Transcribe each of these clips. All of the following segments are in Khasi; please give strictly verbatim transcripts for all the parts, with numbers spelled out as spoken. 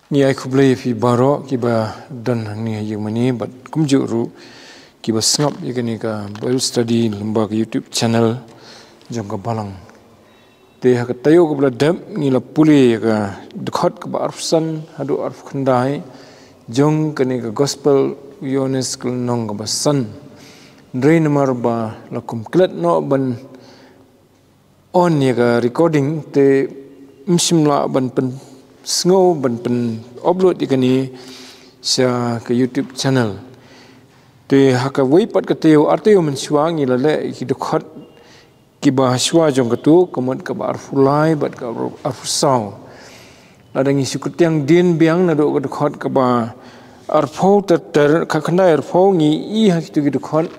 Ngi ai khublei ïa phi baroh kiba don hangne ha ïing mane bad kumjuh ruh kiba sngap ïa kane ka Bible study lyngba ka YouTube channel jong ka balang. Te ha ka taïew kaba la dep ngi la pule ïa ka dkhot kaba arphew san haduh arphew khyndai jong kane ka gospel u Ïoannis ka lynnong kaba san. Hynrei namar ba la kum klet noh ban on ïa ka recording te ym shym lah ban pynsngew ban pyn upload ïa kane sha ka YouTube channel. Te ha kawei pat ka taïew ar taïew mynshuwa ngi la leh ïa ki dkhot kiba shuwa jong katu, ka mut kaba arphew lai bad ka arphew saw. Lada ngi shu kyntiang dien biang naduh ka dkhot kaba arphew ter ter, ka khyndai arphew, ngi i ha kitu ki dkhot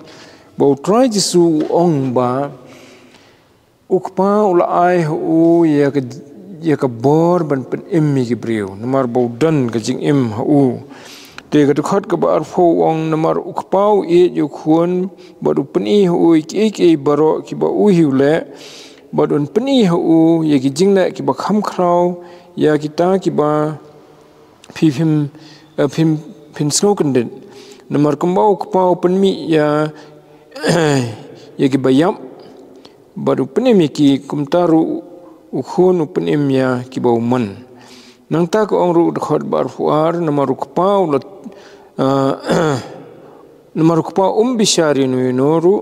ba U Trai Jisu u ong ba u Kpa u la ai ha u ïa ka, ïa ka bor ban pynim ïa ki briew namar ba u don ka jingim ha u. Te ka dkhot kaba arphew u ong, namar u Kpa u ïeit ïa u Khun bad u pyni ha u ïa kiei kiei baroh kiba u hi u leh, bad un pyni ha u ïa ki jingleh kiba kham khraw ïa kita kiba phi phim, eh, phim, phin sngew kyndit. Namar kumba u Kpa u pynmih ïa, ïa kiba ïap bad u pynim ïa ki, kumta ruh u Khun u pynim ïa kiba u mon. Nangta ka ong ruh dkhot ba arphew ar, namar u Kpa u la, eh, namar u Kpa um bishar ïano ïano ruh,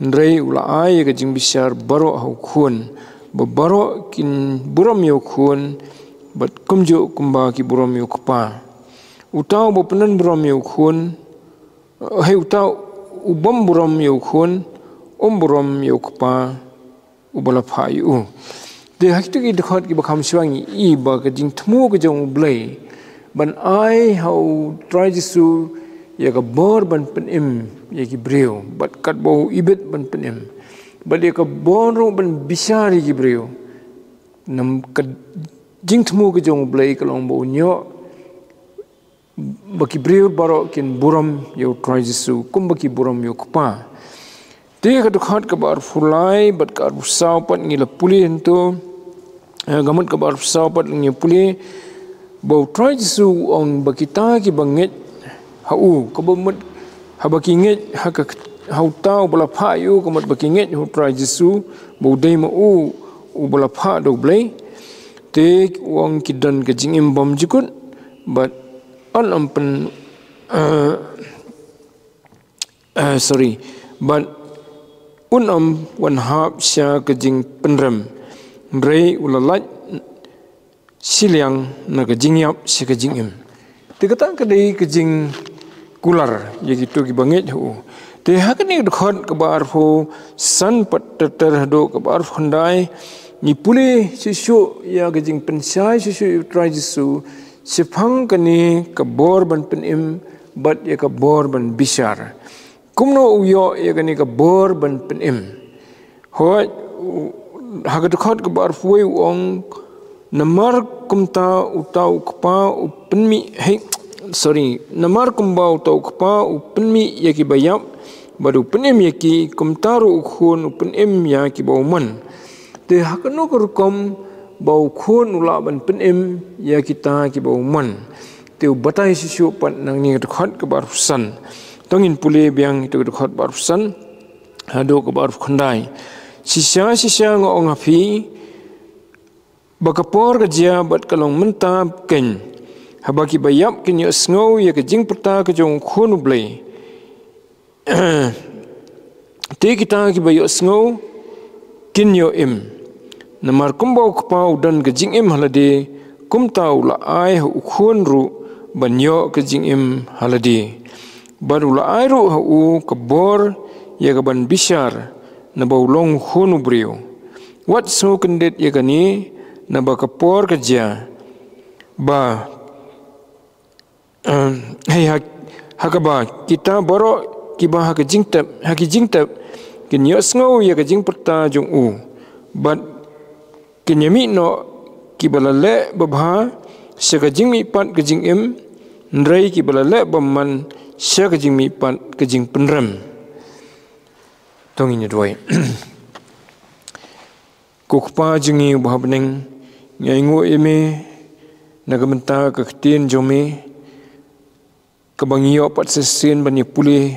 hynrei u la ai ïa ka jingbishar baroh ha u Khun, ba baroh kin burom ïa u Khun bad kumjuh kumba ki burom ïa u Kpa. Uta uba pynburom ïa u Khun, hei, uta u bym burom ïa u Khun um burom ïa u Kpa uba la phah ïa u. Te ha kitu ki dkhot kiba kham shuwa ngi i ba ka jingthmu ka jong U Blei ban ai ha U Trai Jisu ïa ka bor ban pynim ïa ki briew bad katba u ibit ban pynim bad ïa ka bor ruh ban bishar ïa ki briew. Namar ka jingthmu ka jong U Blei ka long ba un ïoh ba ki briew baroh kin burom ïa U Trai Jisu kumba ki burom ïa u Kpa. Te ka dkhot kaba arphew lai bad ka arphew saw pat ngi la pule hangto, eh, ka mut kaba arphew saw pat ngi pule ba U Trai Jisu u ong ba kita kiba ngeit ha u, kaba mut haba ki ngeit ha ka, ha uta uba la phah ïa u, ka mut ba ki ngeit ha U Trai Jisu ba u dei ma u uba la phah da U Blei. Te u ong ki don ka jingim bymjukut bad un ym pyn, eh, eh, sorry, bad un ym wan hap sha ka jingpynrem, hynrei u la lait shiliang na ka jingïap sha ka jingim. Te kata ka dei ka jingkular ïa kito kiba ngeit ha u. Te ha kane ka dkhot kaba arphew san pat ter ter haduh kaba arphew khyndai, ngi pule shuh shuh ïa ka jingpynshai shuh shuh ïa U Trai Jisu shaphang kane ka bor ban pynim bad ïa ka bor ban bishar. Kumno u ïoh ïa kane ka bor ban pynim? Hooid, u, ha ka dkhot kaba arphew wei u ong, namar kumta uta u Kpa u pynmih, hei, sorry, namar kumba uta u Kpa u pynmih ïa kiba ïap bad u pynim ïa ki, kumta ruh u Khun u pynim ïa kiba u mon. Te ha kano ka rukom ba u Khun u lah ban pynim ïa kita kiba u mon? Te u batai shuh shuh pat nangne ka dkhot kaba arphew san. To ngin pule biang ïa ka dkhot ba arphew san haduh kaba arphew khyndai. Shisha shisha nga ong ha phi, ba ka por ka jia bad ka long mynta keiñ, haba kiba ïap kin ïohsngew ïa ka jingpyrta ka jong U Khun U Blei. Te kita kiba ïohsngew kin ïoh im. Namar kumba u Kpa u don ka jingim ha lade, kumta u la ai ha u Khun ruh ban ïoh ka jingim ha lade. Bad u la ai ruh ha u ka bor ïa ka ban bishar, naba u long u khun u briew. Wat sngew kyndit ïa kane, naba ka por ka jia ba, em, hei ha, ha kaba kita baroh kiba ha ka jingtep, ha ki jingtep, kin ïohsngew ïa ka jingpyrta jong u. Bad kin ïa mih noh kiba la leh babha sha ka jingmihpat ka jingim, hynrei kiba la leh bymman sha ka jingmihpat ka jingpynrem. To ngin ïa duwai. Ko Kpa jong ngi uba ha bneng, Ngi ainguh ïa me na ka bynta ka ktien jong me, kaba ngi ïoh pat sa shisien ban ïa pule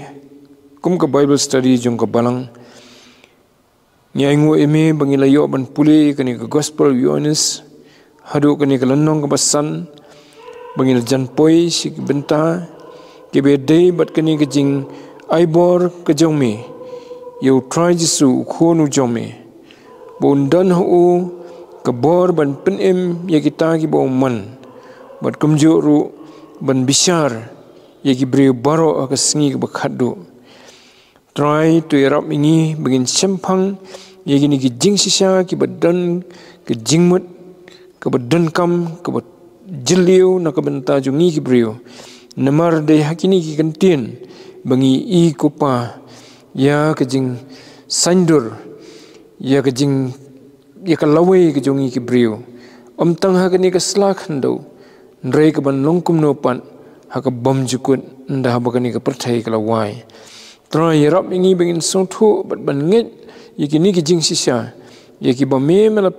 kum ka Bible study jong ka balang. Ngi ainguh ïa me ba ngi la ïoh ban pule ïa kane ka Gospel Ïoannis haduh kane ka lynnong kaba san, ba ngi la jan poi sha ki bynta kiba dei bad kane ka jingaibor ka jong me ïa U Trai Jisu, U Khun u jong me, ba un don ha u ka bor ban pynim ïa kita kiba u mon, bad kumjuh ruh ban bishar ïa ki briew baroh ha ka sngi kaba khatduh. Trai, to ïarap ïa ngi ba ngin shemphang ïa kine ki jingshisha kiba don ka jingmut, kaba donkam, kaba jylliew na ka bynta jong ngi ki briew. Namar dei ha kine ki kyntien ba ngi i, ko Pa, ïa ka jingsaindur, ïa ka jing, ïa ka lawei ka jong ngi ki briew, ym tang ha kane ka sla khyndew, hynrei kaban long kumno pat ha ka bymjukut, ynda haba kane ka pyrthei ka la wai. Trai, ïarap ïa ngi ba ngin sngewthuh bad ban ngeit ïa kine ki jingshisha, ïa kiba me, me la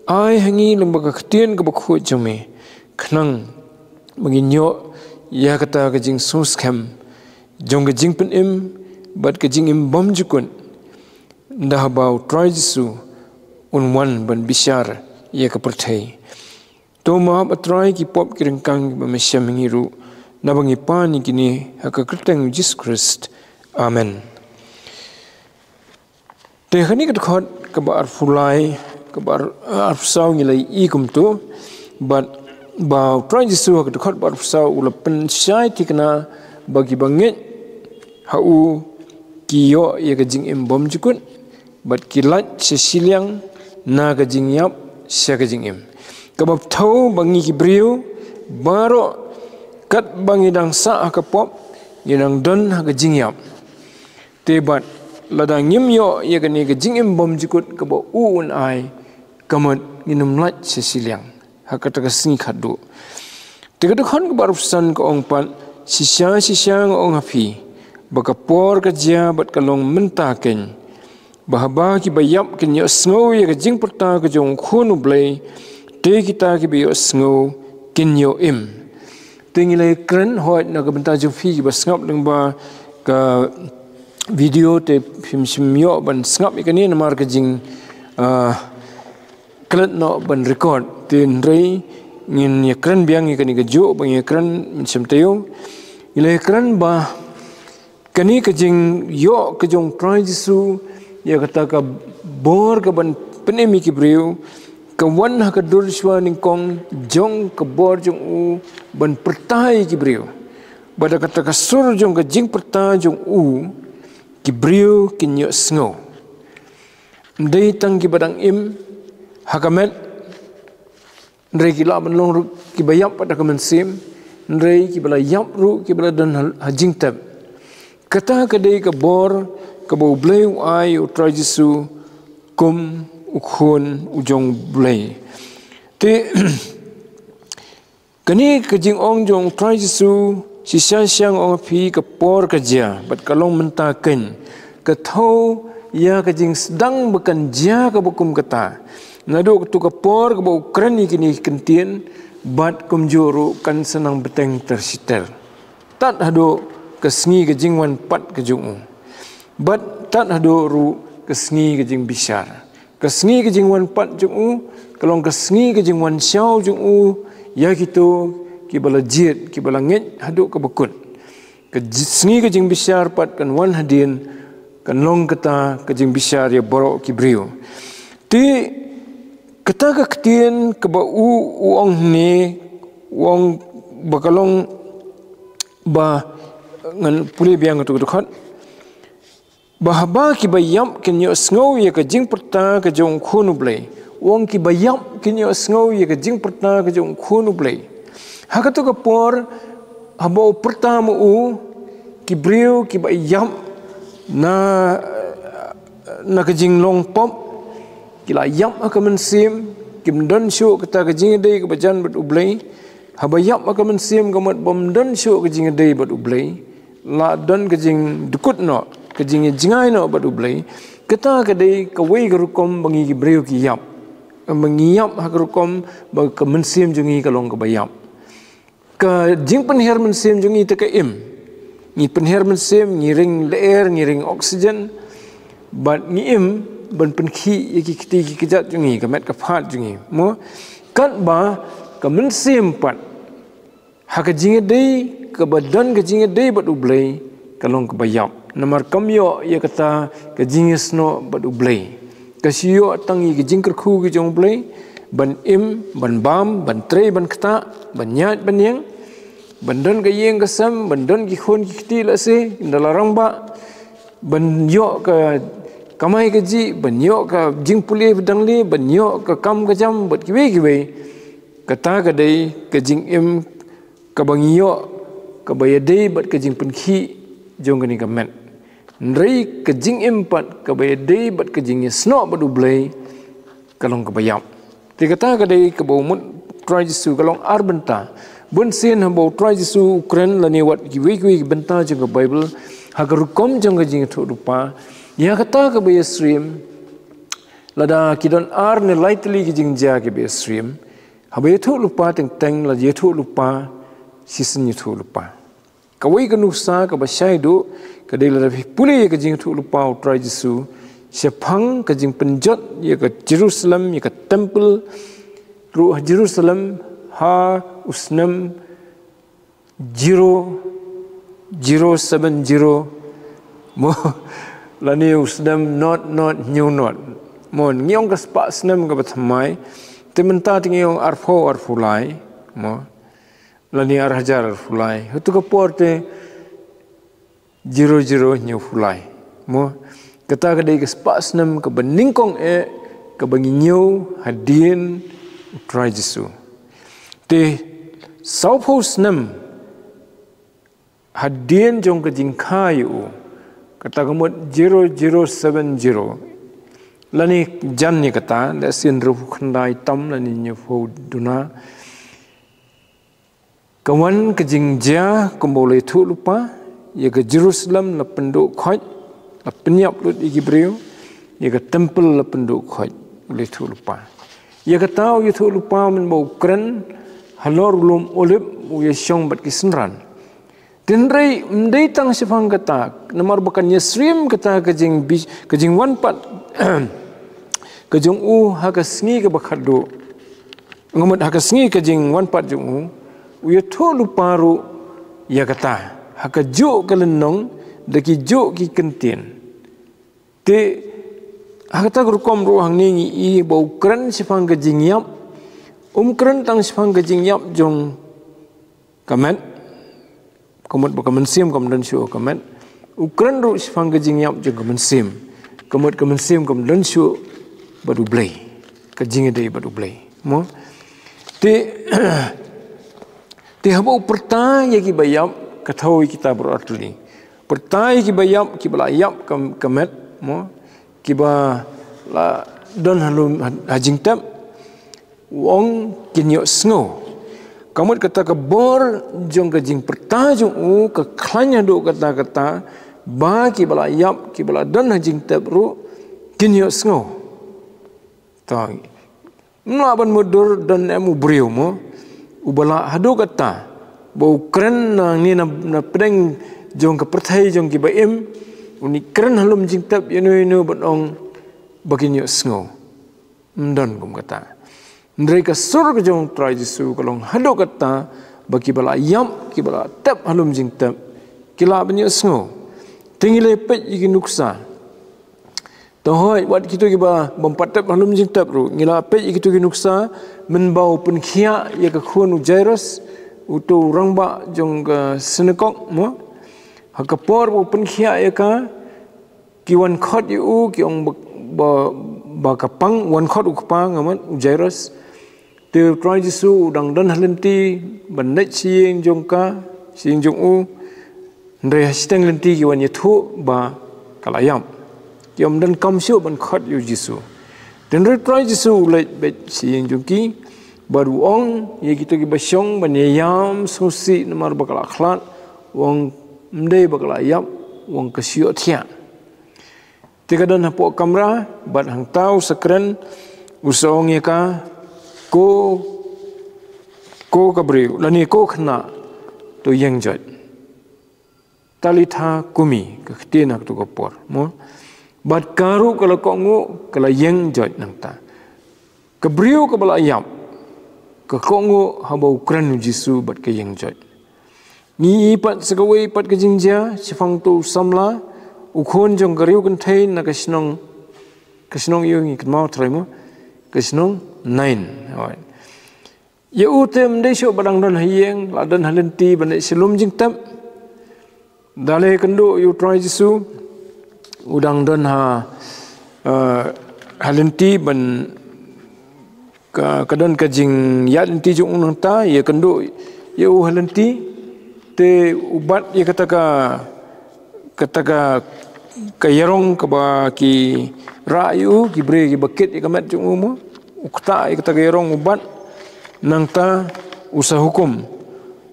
ai ha ngi lyngba ka ktien kaba khuid jong me, khnang ba ngin ïoh ïa kata ka jingsngewskhem jong ka jingpynim bad ka jingim bymjukut, ynda haba U Trai Jisu un wan ban bishar ïa ka pyrthei. To map, A Trai, ki pop ki ryngkang kiba me shem ha ngi ruh, naba ngi pan ïa kine ha ka kyrteng U Jisu Khrist. Amen. Te ha kane ka dkhot kaba arphew lai, kaba ar-, arphew saw ngi la i kumto, bad ba U Trai Jisu ha ka dkhot ba arphew saw u la pynshai thikna ba kiba ngeit ha u ki ïoh ïa ka jingim bymjukut, bad ki lait sha shiliang na ka jingïap sha ka jingim. Kaba thew ba ngi ki briew baroh, katba ngi dang sah ha ka pop, ngi dang don ha ka jingïap. Te bad lada ngim ïoh ïa kane ka jingim bymjukut kaba u un ai, ka mut ngin ym lait sha shiliang ha kata ka sngi khatduh. Te ka dkhot kaba arphew san ka ong pat, shisha shisha nga ong ha phi, ba ka por ka jia bad ka long mynta keiñ, ba haba kiba ïap kin ïohsngew ïa ka jingpyrta ka jong U Khun U Blei, te kita kiba ïohsngew kin ïoh im. Te ngi la kren, hooid, na ka bynta jong phi kiba sngap lyngba ka video, te phim shym ïoh ban sngap ïa kane namar ka jing, ah, klet noh ban record. Te hynrei ngin ïa kren biang ïa kane kajuh ba ngi ïa kren mynshem taïew. Ngi la kren ba kane ka jingïoh ka jong U Trai Jisu ïa kata ka bor kaban pynim ïa ki briew, ka wan ha ka dur shuwa nyngkong jong ka bor jong u ban pyrta ïa ki briew. Bad da kata ka sur jong ka jingpyrta jong u, ki briew kin ïohsngew. Ym dei tang kiba dang im ha ka met, hynrei ki lah ban long ruh kiba ïap pat ha ka mynsiem, hynrei kiba la ïap ruh kiba la don ha, ha jingtep. Kata ka dei ka bor kaba U Blei u ai ïa U Trai Jisu kum U Khun u jong U Blei. Te kane ka jingong jong U Trai Jisu, shisha shisha nga ong ha phi, ka por ka jia bad ka long mynta keiñ, ka thew ïa ka jingsdang ba kan jia kaba kum kata. Naduh kato ka por kaba u kren ïa kine ki kyntien, bad kumjuh ruh kan sa nang bteng ter shi ter, tad haduh ka sngi ka jingwan pat ka jong u, bad tad haduh ruh ka sngi ka jingbishar. Ka sngi ka jingwan pat jong u ka long ka sngi ka jingwan shaw jong u ïa kito kiba la jied, kiba la ngeit haduh kaba kut. Ka ji-, sngi ka jingbishar pat kan wan hadien, kan long kata ka jingbishar ïa baroh ki briew. Te kata ka ktien kaba u, u ong hangne, u ong ba ka long ba, ngan pule biang kato ka dkhot. Ba haba kiba ïap kin ïohsngew ïa ka jingpyrta ka jong U Khun U Blei. U ong kiba ïap kin ïohsngew ïa ka jingpyrta ka jong U Khun U Blei. Ha kato ka por, haba u pyrta ma u, ki briew kiba ïap na, na ka jinglong pop, ki la ïap ha ka mynsiem, kim don shuh kata ka jingïadei kaba jan bad U Blei. Haba ïap ha ka mynsiem ka mut bym don shuh ka jingïadei bad U Blei. La don ka jingdkut noh, ka jingïajngai noh bad U Blei. Kata ka dei kawei ka rukom ba ngi ki briew ki ïap. Ba ngi ïap ha ka rukom ba ka mynsiem jong ngi ka long kaba ïap. Ka jingpynher mynsiem jong ngi te ka im. Ngi pynher mynsiem, ngi ring lyer, ngi ring oxygen. Bad ngi im ban pynkhih ïa ki kti ki kjat jong ngi, ka met ka phad jong ngi. Mo, katba ka mynsiem pat ha ka jingïadei, kaba don ka jingïadei bad U Blei, ka long kaba ïap. Namar kam ïoh ïa kata ka jingïasnoh bad U Blei. Ka shu ïoh tang ïa ka jingkyrkhu ka jong U Blei, ban im, ban bam, ban trei, ban ktah, ban ïaid, ban ïeng, ban don ka ïing ka sem, ban don ki khun ki kti lehse, ynda la rangbah, ban ïoh ka kamai kajih, ban ïoh ka jingpule ba dang lieh, ban ïoh ka kam ka jam, bad kiwei kiwei. Kata ka dei ka jingim kaba ngi ïoh, kaba ïadei bad ka jingpynkhih jong kane ka met. Hynrei ka jingim pat kaba ïadei bad ka jingïasnoh bad U Blei, ka long kaba ïap. Te kata ka dei kaba u mut Trai Jisu, ka long ar bynta. Bun sien haba u Trai Jisu u kren lane wat kiwei kiwei ki bynta jong ka Baibl, ha ka rukom jong ka jingïathuhlypa, ïa kata kaba ïasyriem, lada ki don ar ne lai tylli ki jingjia kiba ïasyriem, haba ïathuhlypa teng teng, lada ïathuhlypa, shisien ïathuhlypa. Kawei ka nuksa kaba shai duh, ka dei lada phi pule ïa ka jingïathuhlypa u Trai Jisu, shaphang ka jingpynjot ïa ka Jerusalem, ïa ka temple ruh ha Jerusalem, ha u snem zero, zero seven zero, mo, lane u snem not not hynñiew not. Mo, ngi ong ka spah snem kaba thymmai, te mynta te ngi ong arphew arphew lai, mo, lane ar hajar arphew lai. Hato ka por te zero zero hynñiewphew lai. Mo, kata ka dei ka spah snem kaba nyngkong eh, kaba ngi ñiew hadien u Trai Jisu. Te sawphew snem hadien jong ka jingkha ïa u, kata ka mut zero zero seven zero, lane jan ïa kata, lehse hynriewphew khyndai tam lane hynñiewphew duna. Ka wan ka jingjia kumba u la ïathuhlypa, ïa ka Jerusalem la pynduh khoit, la pynïap lut ïa ki briew, ïa ka temple la pynduh khoit, u la ïathuhlypa. Ïa kata u ïathuhlypa mynba u kren halor u lum Olib, u ïashong bad ki synran. Hynrei ym dei tang shaphang kata, namar ba kan ïasyriem kata ka jing bi-, ka jingwan pat ka jong u ha ka sngi kaba khatduh. Nga mut ha ka sngi ka jingwan pat jong u, u ïathuhlypa ruh ïa kata, ha kajuh ka lynnong, da kijuh ki kyntien. Te ha kata ka rukom ruh hangne ngi i ba u kren shaphang ka jingïap, um kren tang shaphang ka jingïap jong ka met, ka mut ba ka mynsiem kam don shuh ka met. U kren ruh shaphang ka jingïap jong ka mynsiem, ka mut ka mynsiem kam don shuh bad U Blei, ka jingïadei bad U Blei. Mo? Te, te haba u pyrta ïa kiba ïap, ka thaw ïa kita baroh artylli. Pyrta ïa kiba ïap, kiba la ïap ka, ka met, mo? Kiba la don ha lum, ha, ha jingtep, u ong kin ïohsngew. Ka mut kata ka bor jong ka jingpyrta jong u ka khlaiñ haduh katta katta, ba kiba la ïap, kiba la don ha jingtep ruh kin ïohsngew. To, ym lah ban mutdur don em u briew mo, uba la haduh katta, ba u kren nangne na, na pdeng jong ka pyrthei jong kiba im, un ïakren ha lum jingtep ïano ïano ban ong ba kin ïohsngew. Ym don kum kata. Hynrei ka sur ka jong u Trai Jisu ka long haduh katta, ba kiba la ïap, kiba la tep ha lum jingtep, ki lah ban ïohsngew. Te ngi la peit ïa ki nuksa. To hooid, wat kito kiba bym pat tep ha lum jingtep ruh, ngi la peit ïa kito ki nuksa, mynba u pynkhiah ïa ka khun u Jairus, uto u rangbah jong ka synagog mo. Ha ka por ba u pynkhiah ïa ka, ki wan khot ïa u, ki ong ba, ba, ba ka pang, wan khot u kpa, nga mut, u Jairus. Te u Trai Jisu u dang don ha lynti ban leit sha ïing jong ka, sha ïing jong u. Hynrei ha shiteng lynti ki wan ïathuh ba ka la ïap. Ki ym don kam shuh ban khot ïa u Jisu. Te hynrei u Trai Jisu u leit beit sha ïing jong ki, bad u ong ïa kito kiba shong ban ïaïam sngewsih namar ba ka la khlad, u ong ym dei ba ka la ïap, u ong ka shu ïohthiah. Te ka don hapoh kamra, bad hangta u sa kren, U sa ong ïa ka, ko, ko ka briew, lane ko khynnah, to ïeng joit. Talitha kumi, ka ktien ha kato ka por, mo? Bad ka ruh ka la kohnguh, ka la ïeng joit nangta. Ka briew kaba la ïap, ka kohnguh haba u kren u Jisu bad ka ïeng joit. Ngi ïohi pat sa kawei pat ka jingjia, shaphang uto u samla, u khun jong ka riewkynthei na ka shnong, ka shnong ïoh ngi kynmaw trai mo, ka shnong Nain. Hooid. Ïa u te ym dei shuh ba dang don ha ïing, la don ha lynti ban leit sha lum jingtep. Da lei kynduh ïa u Trai Jisu, u dang don ha, eh, ha lynti ban ka, ka don ka jingïaid lynti jong u nangta, ïa kynduh ïa u ha lynti, te u bat ïa kata ka, kata ka, ka ïarong kaba ki rah ïa u, ki briew kiba kit ïa ka met jong u mo, u ktah ïa kata ka ïarong u bat, nangta u sa hukum.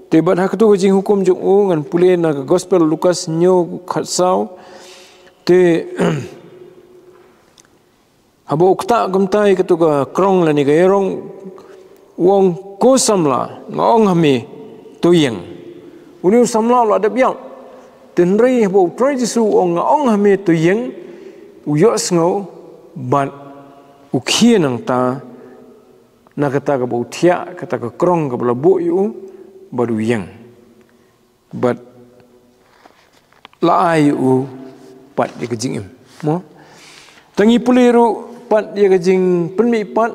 Te bad ha kato ka jinghukum jong u ngan pule na ka Gospel Lukas hynñiew khatsaw. Te haba u ktah kumta ïa kato ka krong lane ka ïarong, u ong, ko samla, nga ong ha me, to ïeng. Une u samla u la dep ïap. Te hynrei haba u Trai Jisu u ong, nga ong ha me to ïeng, u ïohsngew bad u khie nangta na kata kaba u thiah, kata ka krong kaba la buh ïa u, bad u ïeng. Bad la ai ïa u pat ïa ka jingim. Mo? Te ngi pule ruh pat ïa ka jingpynmih pat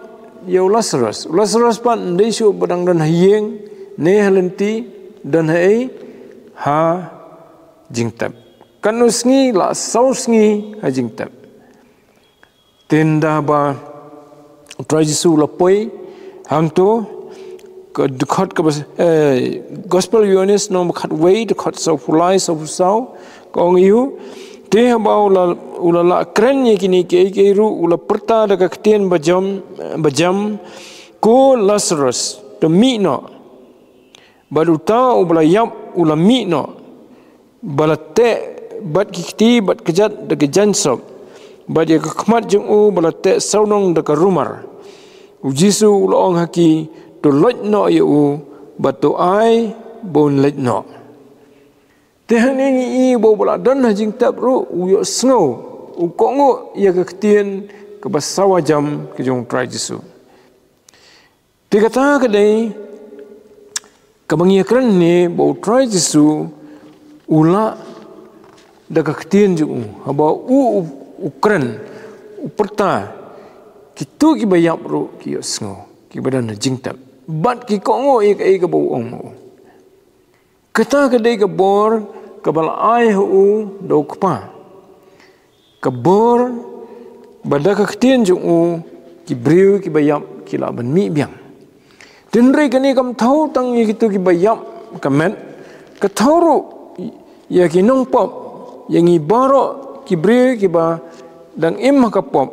ïa u Lasarus. U Lasarus pat ym dei shuh ba dang don ha ïing ne ha lynti, don ha ei, ha jingtep. Katno sngi, la saw sngi ha jingtep. Te ynda ba u Trai Jisu u la poi hangto, ka dkhot kaba, eh, Gospel Ïoannis lynnong ba khatwei, dkhot sawphew lai, sawphew saw, ka ong ïa u, te haba u la, u la lah kren ïa kine kiei kiei ruh, u la pyrta da ka ktien bajam, bajam, ko Lasarus, to mih noh. Bad uta uba la ïap u la mih noh, ba la teh bad ki kti bad kjat da ki jaiñsop, bad ïa ka khmat jong u ba la teh sawdong da ka rumar. U Jisu u la ong ha ki, to loit noh ïa u, bad to ai ba un leit noh. Te hangne ngi i ba uba la don ha jingtep ruh u ïohsngew, u kohnguh ïa ka ktien kaba sawa jam ka jong u Trai Jisu. Te kata ka dei kaba ngi ïa kren ne ba u Trai Jisu u lah da ka ktien jong u, haba u, u, u kren, u pyrta, kito kiba ïap ruh ki ïohsngew, kiba don ha jingtep. Bad ki kohnguh ïa kaei kaba u ong ma u. Kata ka dei ka bor kaba la ai ha u da u Kpa. Ka bor ba da ka ktien jong u ki briew kiba ïap ki lah ban mih biang. Te hynrei kane kam thew tang ïa kito kiba ïap ka met, ka thew ruh ïa ki nongpop, ïa ngi baroh ki briew kiba dang im ha ka pop,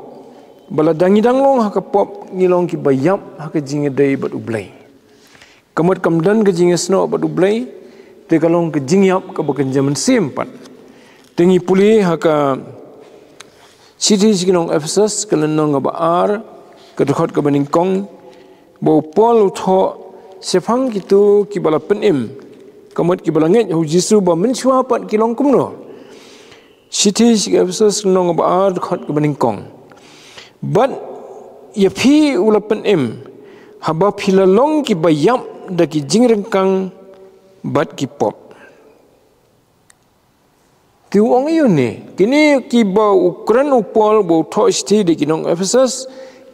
ba lada ngi dang long ha ka pop ngi long kiba ïap ha ka jingïadei bad U Blei. Ka mut kam don ka jingïasnoh bad U Blei, te ka long ka jingïap kaba kynja mynsiem pat. Te ngi pule ha ka shithi sha ki nong Ephesus, ka lynnong kaba ar, ka dkhot kaba nyngkong, ba u Paul u thoh shaphang kito kiba la pynim, ka mut kiba la ngeit ha u Jisu ba mynshuwa pat ki long kumno. Shithi sha ki Ephesus lynnong kaba ar dkhot kaba nyngkong. Bad ïa phi u la pynim, haba phi la long kiba ïap da ki jingryngkang bad ki pop. Te u ong ïa une, kine kiba u kren u Paul ba u thoh shithi da ki nong Ephesus,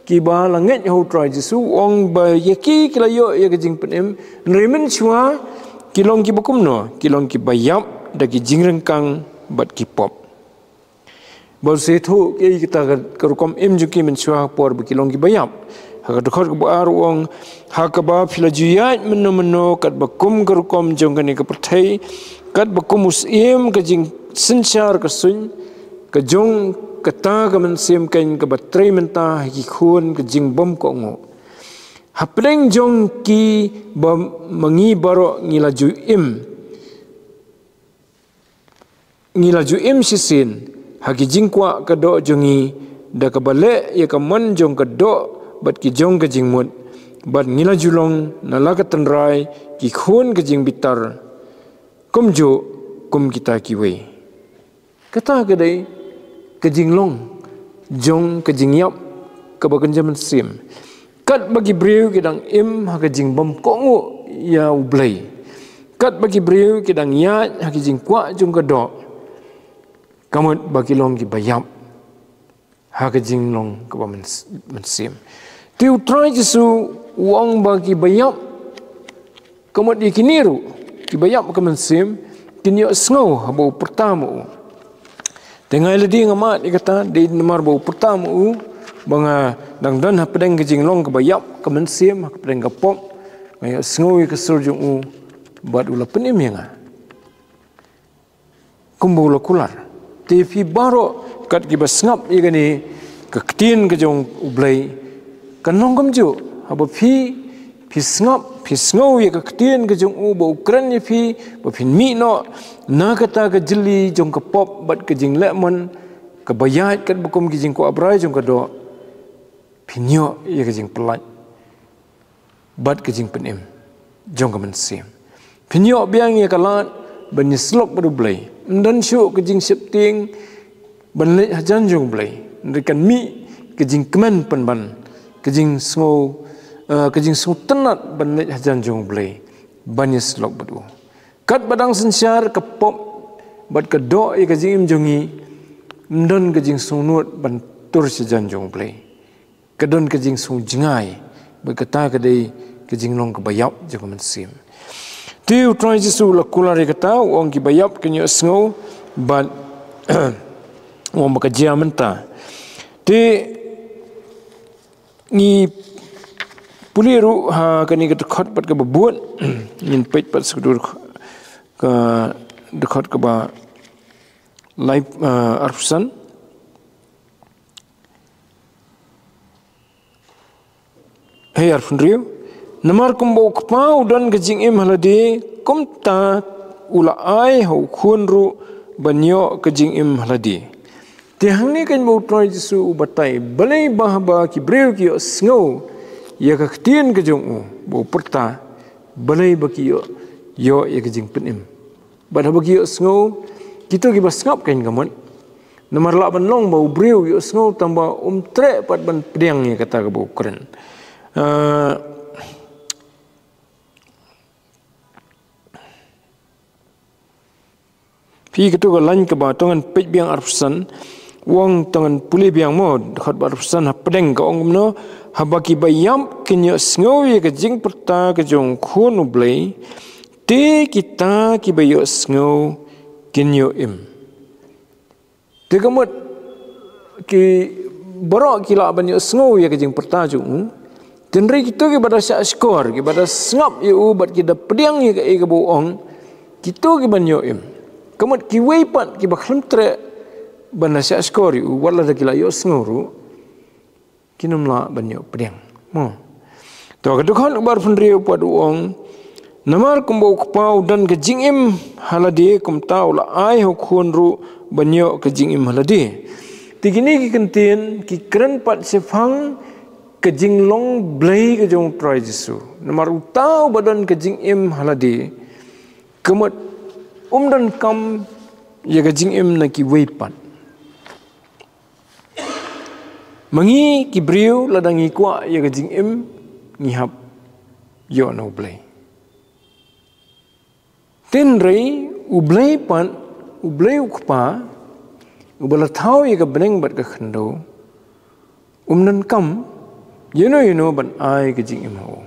kiba la ngeit ha u Trai Jisu, u ong ba ïa ki ki la ïoh ïa ka jingpynim, hynrei mynshuwa ki long kiba kumno, ki long kiba ïap da ki jingryngkang bad ki pop. Ba u sa ïathuh kiei kita ka, ka rukom im jong ki mynshuwa ha por ba ki long kiba ïap. Ha ka dkhot kaba ar u ong, ha kaba phi la ju ïaid mynno mynno katba kum ka rukom jong kane ka pyrthei, katba kum u syiem ka jingsynshar ka suiñ, ka jong kata ka mynsiem keiñ kaba trei mynta ha ki khun ka jingbymkohnguh. Hapdeng jong ki ba ma ngi baroh ngi la ju im, ngi la ju im shisien ha ki jingkwah ka doh jong ngi, da kaba leh ïa ka mon jong ka doh bad ki jong ka jingmut, bad ngi la ju long na la ka tynrai ki khun ka jingbitar, kumjuh kum kita kiwei. Kata ka dei ka jinglong jong ka jingïap kaba kynja mynsiem. Katba ki briew ki dang im ha ka jingbymkohnguh ïa U Blei, katba ki briew ki dang ïaid ha ka jingkwah jong ka doh, ka mut ba ki long kiba ïap ha ka jinglong kaba myns-, mynsiem. Te U Trai Jisu u ong ba kiba ïap, ka mut ïa kine ruh kiba ïap ka mynsiem, kin ïohsngew haba u pyrta ma u. Te nga ai lade nga mad ïa kata, dei namar ba u pyrta ma u ba nga dang don hapdeng ka jinglong kaba ïap ka mynsiem, hapdeng ka pop, nga ïohsngew ïa ka sur jong u, bad u la pynim ïa nga. Kumba u la kular. Te phi baroh kat kiba sngap ïa kane ka ktien ka jong U Blei, kan long kumjuh, haba phi, phi sngap, phi sngew ïa ka ktien ka jong u ba u kren ïa phi, ba phin mih noh na kata ka jylli jong ka pop bad ka jinglehmon, kaba ïaid katba kum ki jingkwah brai jong ka doh, phin ïoh ïa ka jingpyllait bad ka jingpynim jong ka mynsiem. Phin ïoh biang ïa ka lad ban ïasyllok bad U Blei. Ym don shuh ka jingsheptieng ban leit hajan jong U Blei. Hynrei kan mih ka jingkmen pynban, ka jingsngew, eh, ka jingsngewtynnat ban leit hajan jong U Blei, ban ïasyllok bad u. Katba dang synshar ka pop bad ka doh ïa ka jingim jong ngi, ym don ka jingsngewnud ban tur shajan jong U Blei. Ka don ka jingsngew jngai, bad kata ka dei ka jinglong kaba ïap jong ka mynsiem. Te U Trai Jisu u la kular ïa kata, u ong kiba ïap kin ïohsngew, bad u ong ba ka jia mynta. Te ngi pule ruh ha kane ka dkhot pat kaba bud, ngin peit pat sa ka dkhot, ka dkhot kaba lai, eh, arphew san. Hei arphew hynriew. Namar kumba U Kpa u don ka jingim ha lade, kumta u la ai ha u Khun ruh ban ïoh ka jingim ha lade. Te hangne kan ba U Trai Jisu u batai, balei ba haba ki briew ki ïohsngew ïa ka ktien ka jong u ba u pyrta, balei ba ki ïoh, ïoh ïa ka jingpynim. Bad haba ki ïohsngew, kito kiba sngap kan ka mut. Namar lah ban long ba u briew u ïohsngew tangba um treh pat ban pdiang ïa kata kaba u kren. Ah, phi katu ka lain kaba to ngan peit biang arphew san, u ong to ngan pule biang mo, dkhot ba arphew san hapdeng ka ong kumno, haba kiba ïap kin ïohsngew ïa ka jingpyrta ka jong U Khun U Blei, te kita kiba ïohsngew kin ïoh im. Te ka mut ki baroh ki lah ban ïohsngew ïa ka jingpyrta jong u. Hynrei kito kiba da shah shkor, kiba da sngap ïa u bad ki da pdiang ïa kaei kaba u ong, kito kiban ïoh im. Ka mut kiwei pat kiba khlem treh ban da shah shkor ïa u, wat lada ki la ïohsngew ruh, kin ym lah ban ïoh pdiang. Mo. To ka dkhot ba arphew hynriew pat u ong, namar kumba U Kpa u don ka jingim ha lade, kumta u la ai ha u Khun ruh ban ïoh ka jingim ha lade. Te kine ki kyntien ki kren pat shaphang ka jinglong Blei ka jong U Trai Jisu. Namar uta uba don ka jingim ha lade, ka mut um donkam ïa ka jingim na kiwei pat. Ma ngi ki briew, lada ngi kwah ïa ka jingim, ngi hap ïoh na U Blei. Hynrei U Blei pat, U Blei U Kpa, uba la thaw ïa ka bneng bad ka khyndew, um donkam ïano ïano ban ai ka jingim ha u.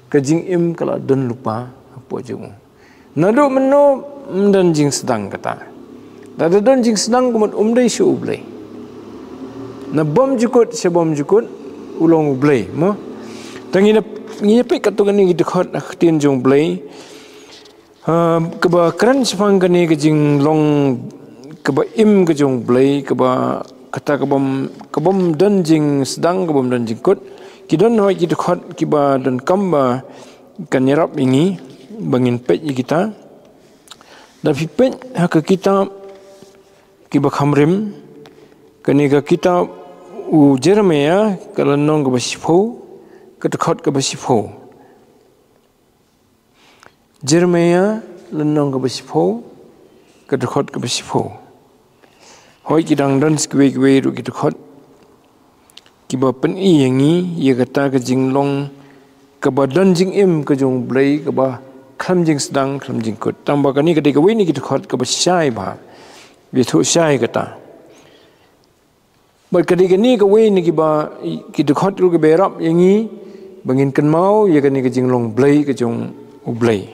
Ka jingim ka la don lypa hapoh jong u. Naduh mynno ym don jingsdang kata. Lada don jingsdang ka mut um dei shuh U Blei. Na bymjukut sha bymjukut u long U Blei, mo. Te ngin ïa, ngin ïa peit katto katne ki dkhot ha ka ktien jong U Blei. Ah, kaba kren shaphang kane ka jinglong kaba im ka jong U Blei, kaba kata kabym, kabym don jingsdang, kabym don jingkut. Ki don hooid ki dkhot kiba donkam ba kan ïarap ïa ngi ba ngin peit ïa kita. Da phi peit ha ka kitab Kiba Kham Rim, kane ka kitab U Jeremiah ka lynnong kaba shiphew, ka dkhot kaba shiphew. Jeremiah lynnong kaba shiphew, ka dkhot kaba shiphew. Hooid, ki dang don sa kiwei kiwei ruh ki dkhot kiba pyni ïa ngi ïa kata ka jinglong kaba don jingim ka jong U Blei, kaba khlem jingsdang khlem jingkut. Tangba kane ka dei kawei na ki dkhot kaba shai bha, ïathuh shai kata. Bad ka dei kane kawei na kiba, ki dkhot ruh kiba ïarap ïa ngi ba ngin kynmaw ïa kane ka jinglong Blei ka jong U Blei.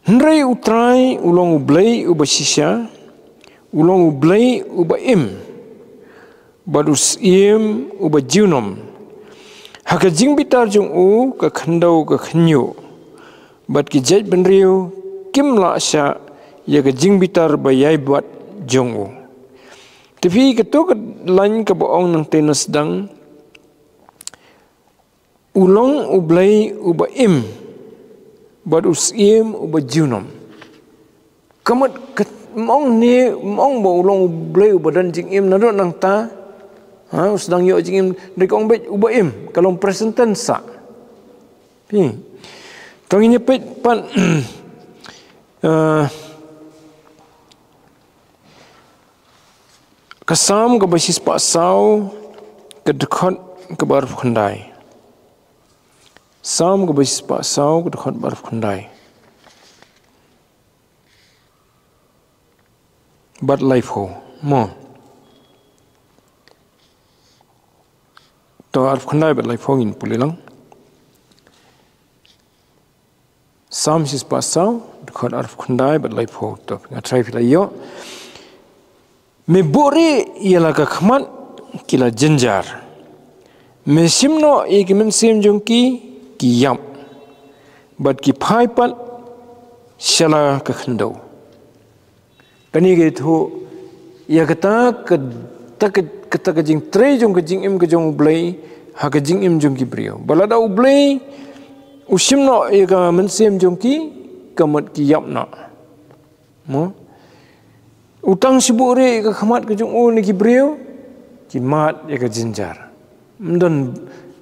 Hynrei U Trai u long U Blei uba shisha, u long U Blei uba im, bad U Syiem uba junom. Ha ka jingbitar jong u ka khyndew ka khynñiuh, bad ki jaitbynriew kim lah shah ïa ka jingbitar ba ïai bat jong u. Te phi, kato ka lain kaba ong nangta na sdang, u long U Blei uba im, bad U Syiem uba junom. Ka mut ka, ym ong ne, ym ong ba u long U Blei uba don jingim naduh nangta. Ha, u sdang ïoh jingim, dei ka ong beit uba im, ka long present tense sa. Phi. To ngin ïa peit pat, eh, ka Salm kaba shispah saw, ka dkhot kaba arphew khyndai. Salm kaba shispah saw, ka dkhot ba arphew khyndai. Bad laiphew. Mo. To arphew khyndai bad laiphew ngin pule lang. Salm shispah saw, dkhot arphew khyndai bad laiphew. To, nga trai phi la ïoh. Me buhrieh ïa la ka khmat ki la jynjar. Me shim noh ïa ki mynsiem jong ki, ki ïap. Bad ki phai pat sha la ka khyndew. Kane ka ïathuh ïa kata ka, kata ka, kata ka jingtrei jong ka jingim ka jong U Blei ha ka jingim jong ki briew. Ba lada U Blei u shim noh ïa ka mynsiem jong ki, ka mut ki ïap noh. Mo? U tang shu buhrieh ïa ka khmat ka jong u na ki briew, ki mad ïa ka jynjar. Ym don,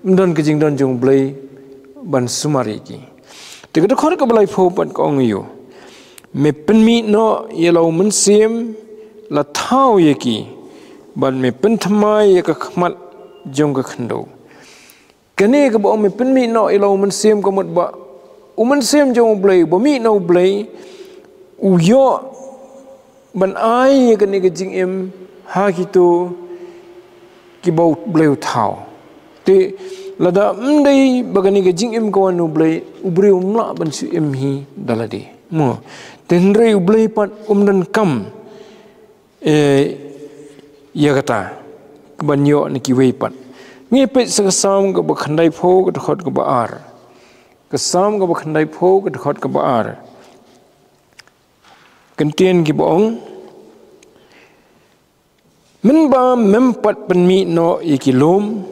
ym don ka jingdon jong U Blei ban sumar ïa ki. Te ka dkhot kaba laiphew pat ka ong ïa u. Me pynmih noh ïa la u mynsiem la thaw ïa ki, bad me pynthymmai ïa ka khmat jong ka khyndew. Kane kaba ong me pynmih noh ïa la u mynsiem ka mut ba u mynsiem jong U Blei, ba mih na U Blei, u ïoh ban ai ïa kane ka jingim ha kito kiba U Blei u thaw. Te lada ym dei ba kane ka jingim ka wan na U Blei, u briew um lah ban shu im hi da lade. Mo. Te hynrei U Blei pat um donkam, eh, ïa kata, ban ïoh na kiwei pat. Ngi peit sa ka Salm kaba khyndaiphew, ka dkhot kaba ar. Ka Salm kaba khyndaiphew, ka dkhot kaba ar. Kyntien kiba ong, mynba mem pat pynmih noh ïa ki lum,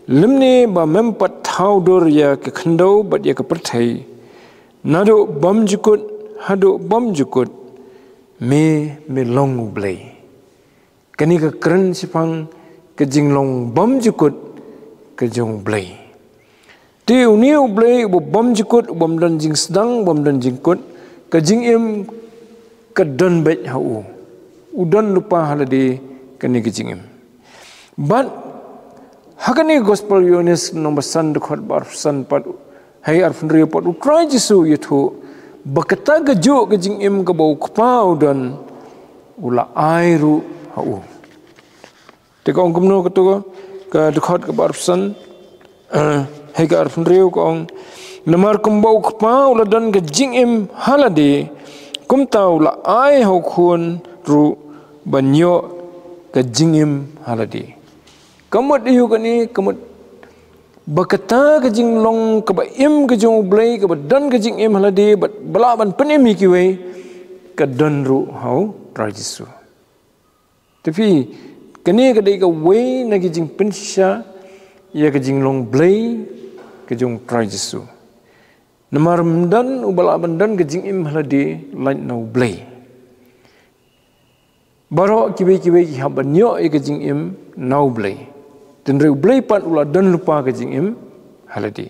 lymne ba mem pat thaw dur ïa ka khyndew bad ïa ka pyrthei, naduh bymjukut haduh bymjukut, me, me long U Blei. Kane ka kren shaphang ka jinglong bymjukut ka jong U Blei. Te une U Blei uba bymjukut, uba ym don jingsdang, uba ym don jingkut, ka jingim ka don beit ha u. U don lypa ha lade kane ka jingim. Bad ha kane ka Gospel Ïoannis lynnong ba san, dkhot ba arphew san pat, ha arphew hynriew pat, U Trai Jisu u ïathuh ba kata kajuh ka jingim kaba U Kpa u don, u la ai ruh ha u. Te ka ong kumno kato ka, ka dkhot kaba arphew san, eh, ha ka arphew hynriew ka ong, namar kumba U Kpa u la don ka jingim ha lade, kumta u la ai ha u Khun ruh ban ïoh ka jingim ha lade. Ka mut aïu kane, ka mut ba kata ka jinglong kaba im ka jong U Blei, kaba don ka jingim ha lade, bad ba lah ban pynim ïa kiwei, ka don ruh ha U Trai Jisu. Te phi, kane ka dei kawei na ki jingpynshisha ïa ka jinglong Blei ka jong U Trai Jisu. Namar ym don uba lah ban don ka jingim ha lade lait na U Blei. Baroh kiwei kiwei ki hap ban ïoh ïa ka jingim na U Blei. Te hynrei U Blei pat u la don lypa ka jingim ha lade.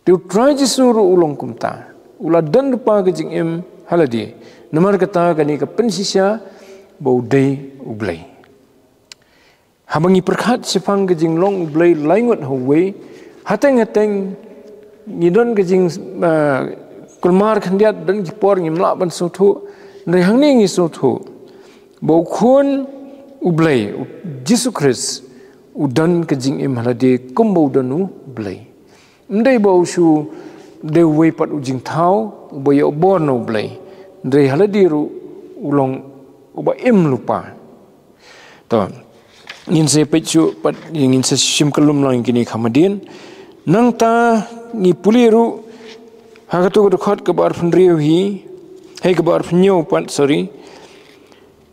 Te U Trai Jisu ruh u long kumta. U la don lypa ka jingim ha lade. Namar kata kane ka pynshisha ba u dei U Blei. Haba ngi pyrkhat shaphang ka jinglong U Blei laingut ha uwei, hateng hateng ngi don ka jing, ah, kulmar khyndiat, don ki por ngim lah ban sngewthuh, hynrei hangne ngi sngewthuh ba U Khun U Blei, U Jisu Khrist, u don ka jingim ha lade kumba u don U Blei. Ym dei ba u shu dei uwei pat u jingthaw uba ïoh bor na U Blei, hynrei ha lade ruh u long uba im lypa. To, ngin sa peit shuh pat, ngin sa shim kyllum lang kine ki kham hadien. Nangta ngi pule ruh ha kato ka dkhot kaba arphew hynriew hi, hei, kaba arphew hynñiew pat, sorry.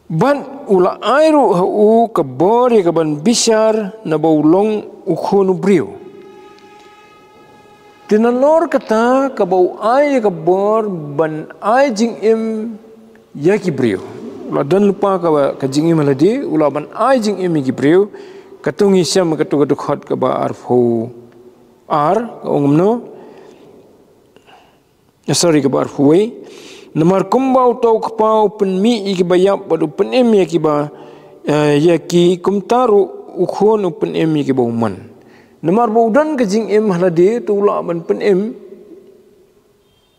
Bad u la ai ruh ha u ka bor ïa kaban bishar naba u long U Khun u briew. Te nalor kata kaba u ai ïa ka bor ban ai jingim ïa ki briew. U la don lypa ka, ka jingim ha lade, u lah ban ai jingim ïa ki briew. Kato ngi shem kato ka dkhot kaba arphew ar, ka ong kumno? Eh, sorry, kaba arphew wei. Namar kumba uta U Kpa u pynmih ïa kiba ïap bad u pynim ïa kiba, eh, ïa ki, kumta ruh U Khun u pynim ïa kiba u mon. Namar ba u don ka jingim ha lade, te u lah ban pynim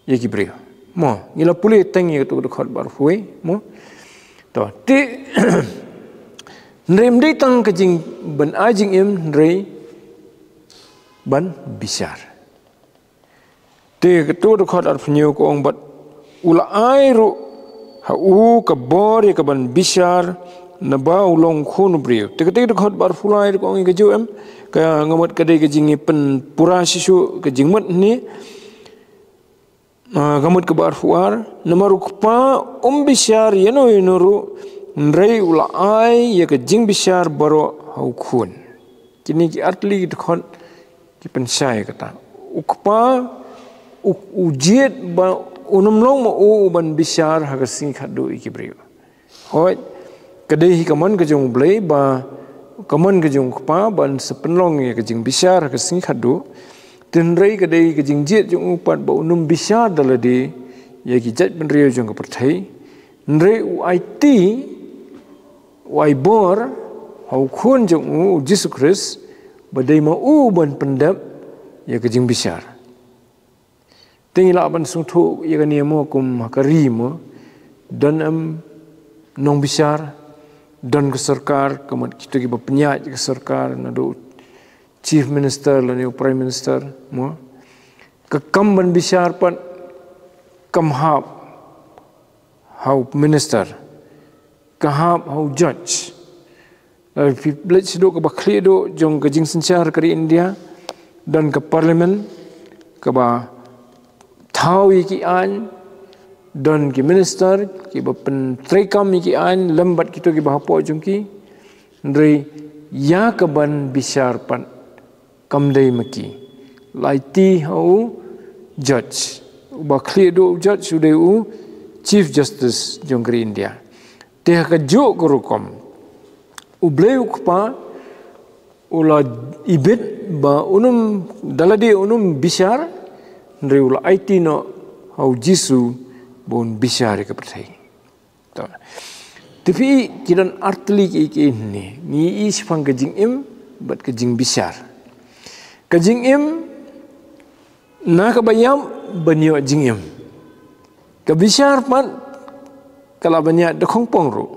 ïa ki briew. Mo, ngi la pule teng ïa kato ka dkhot ba arphew wei, mo. To, te, hynrei ym dei tang ka jing, ban ai jingim, hynrei ban bishar. Te kato ka dkhot arphew hynñiew ka ong, bad u la ai ruh ha u ka bor ïa kaban bishar naba u long U Khun u briew. Te kato ka dkhot ba arphew lai ka ong ïa kajuh, em, ka, nga mut ka dei ka jingïapynpura shisha ka jingmut hangne. Ah, ka mut kaba arphew ar, namar U Kpa um bishar ïano ïano ruh, hynrei u la ai ïa ka jingbishar baroh ha U Khun. Kine ki artylli ki dkhot ki pynshai kata. U Kpa u, u jied ba un ym long ma u uban bishar ha ka sngi khadduh ïa ki briew. Hooid, ka dei hi ka mon ka jong U Blei ba, ka mon ka jong U Kpa ban sa pynlong ïa ka jingbishar ha ka sngi khadduh. Te hynrei ka dei ka jingjied jong u pat ba un ym bishar da lade ïa ki jaitbynriew jong ka pyrthei. Hynrei u aiti, u ai bor ha U Khun jong u, U Jisu Khrist, ba dei ma u ban pyndep ïa ka jingbishar. Te ngi lah ban sngewthuh ïa kane mo, kum ha ka ri mo, don, em, nongbishar, don ka sorkar, ka mut kito kiba pynïaid ka sorkar, naduh Chief Minister lane u Prime Minister mo. Ka kam ban bishar pat kam hap ha u Minister, ka hap ha u Judge. Lada phi leit shaduh kaba khlieh duh jong ka jingsynshar ka ri India, don ka Parliament kaba thaw ïa ki aiñ, don ki Minister kiba pyntreikam ïa ki aiñ lem bad kito kiba hapoh jong ki. Hynrei ïa kaban bishar pat kam dei ma ki. La aiti ha u Judge. Uba khlieh duh u Judge u dei u Chief Justice jong ka ri India. Te ha kajuh ka rukom, U Blei U Kpa u la ibit ba un ym, da lade un ym bishar, hynrei u la aiti noh ha u Jisu ba un bishar ïa ka pyrthei. To. Te phi, ki don artylli ki, ki ne, ngi ïohi shaphang ka jingim bad ka jingbishar. Ka jingim, na kaba ïap ban ïoh jingim. Ka bishar pat ka lah ban ïaid da khongpong ruh.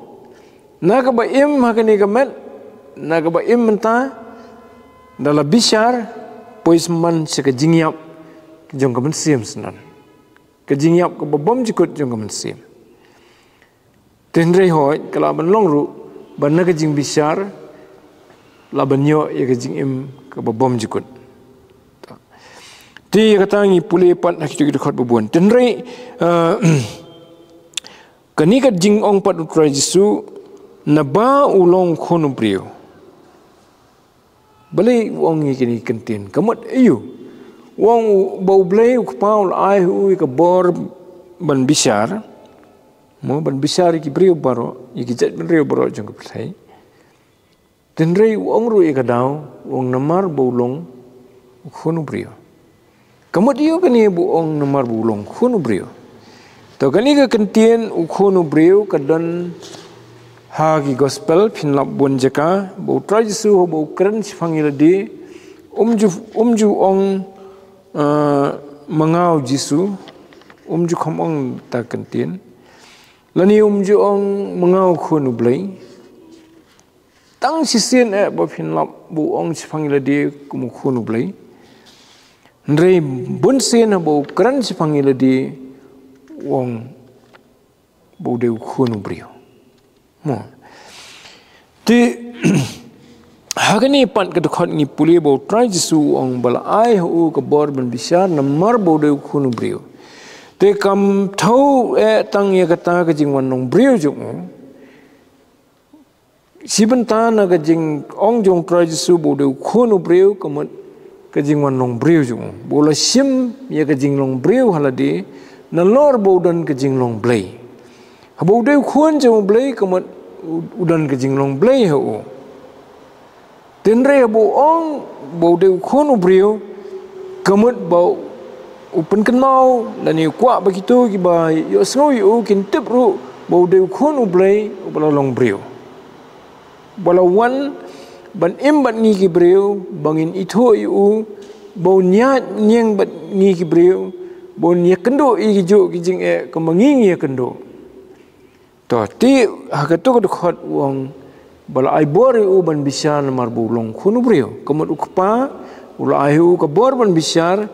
Na kaba im ha kane ka met, na kaba im mynta, da la bishar, poi symman sha ka jingïap jong ka mynsiem shnong. Ka jingïap kaba bymjukut jong ka mynsiem. Te hynrei hooid, ka lah ban long ruh ba na ka jingbishar lah ban ïoh ïa ka jingim kaba bymjukut. Te ïa kata ngi pule pat ha kito ki dkhot ba bun. Te hynrei, eh, kane ka jingong pat U Trai Jisu, naba u long Khun u briew. Balei u ong ïa kine ki kyntien? Ka mut aïu? U ong u, ba U Blei U Kpa u la ai ha u ïa ka bor ban bishar. Mo, ban bishar ïa ki briew baroh, ïa ki jaitbynriew baroh jong ka pyrthei. Tynrai u ong ruh ïa ka daw, u ong namar ba u long u khun u briew. Ka mut ïa kane ba u ong namar ba u long u khun u briew. To kane ka kyntien u khun u briew ka don ha ki gospel phin lap bun jaka, ba u Trai Jisu haba u kren shaphang ïa lade, um ju, um ju ong, eh, ma nga u Jisu, um ju kham ong ta kyntien. Lane um ju ong ma nga u khun u Blei. Tang shisien eh ba phin lap ba u ong shaphang ïa lade kum u khun u Blei. Hynrei bun sien haba u kren shaphang ïa lade u ong ba u dei u khun u briew. Mo. Te ha kane pat ka dkhot ngi pule ba u Trai Jisu u ong ba la ai ha u ka bor ban bishar namar ba u dei u khun u briew. Te kam thew eh tang ïa kata ka jingwan long briew jong u. Shi bynta na ka jingong jong u Trai Jisu ba u dei u khun u briew ka mut ka jingwan long briew jong u. Ba u la shim ïa ka jinglong briew ha lade nalor ba u don ka jinglong Blei. Haba u dei u khun jong u Blei ka mut u, u don ka jinglong Blei ha u. Tynrai haba u ong ba u dei u khun u briew ka mut ba u pynkynmaw lane u kwah ba kito kiba ïohsngew ïa u kin tip ruh ba u dei u khun u Blei uba la long briew. Ba la wan ban im bad ngi ki briew, ba ngin ithuh ïa u, ba un ïaid ñieng bad ngi ki briew, ba un ïakynduh ïa ki juh ki jingeh kum ma ngi ngi ïakynduh. To, te ha kato ka dkhot u ong ba la ai bor ïa u ban bishar namar ba u long khun u briew. Ka mut u kpa u la ai ïa u ka bor ban bishar,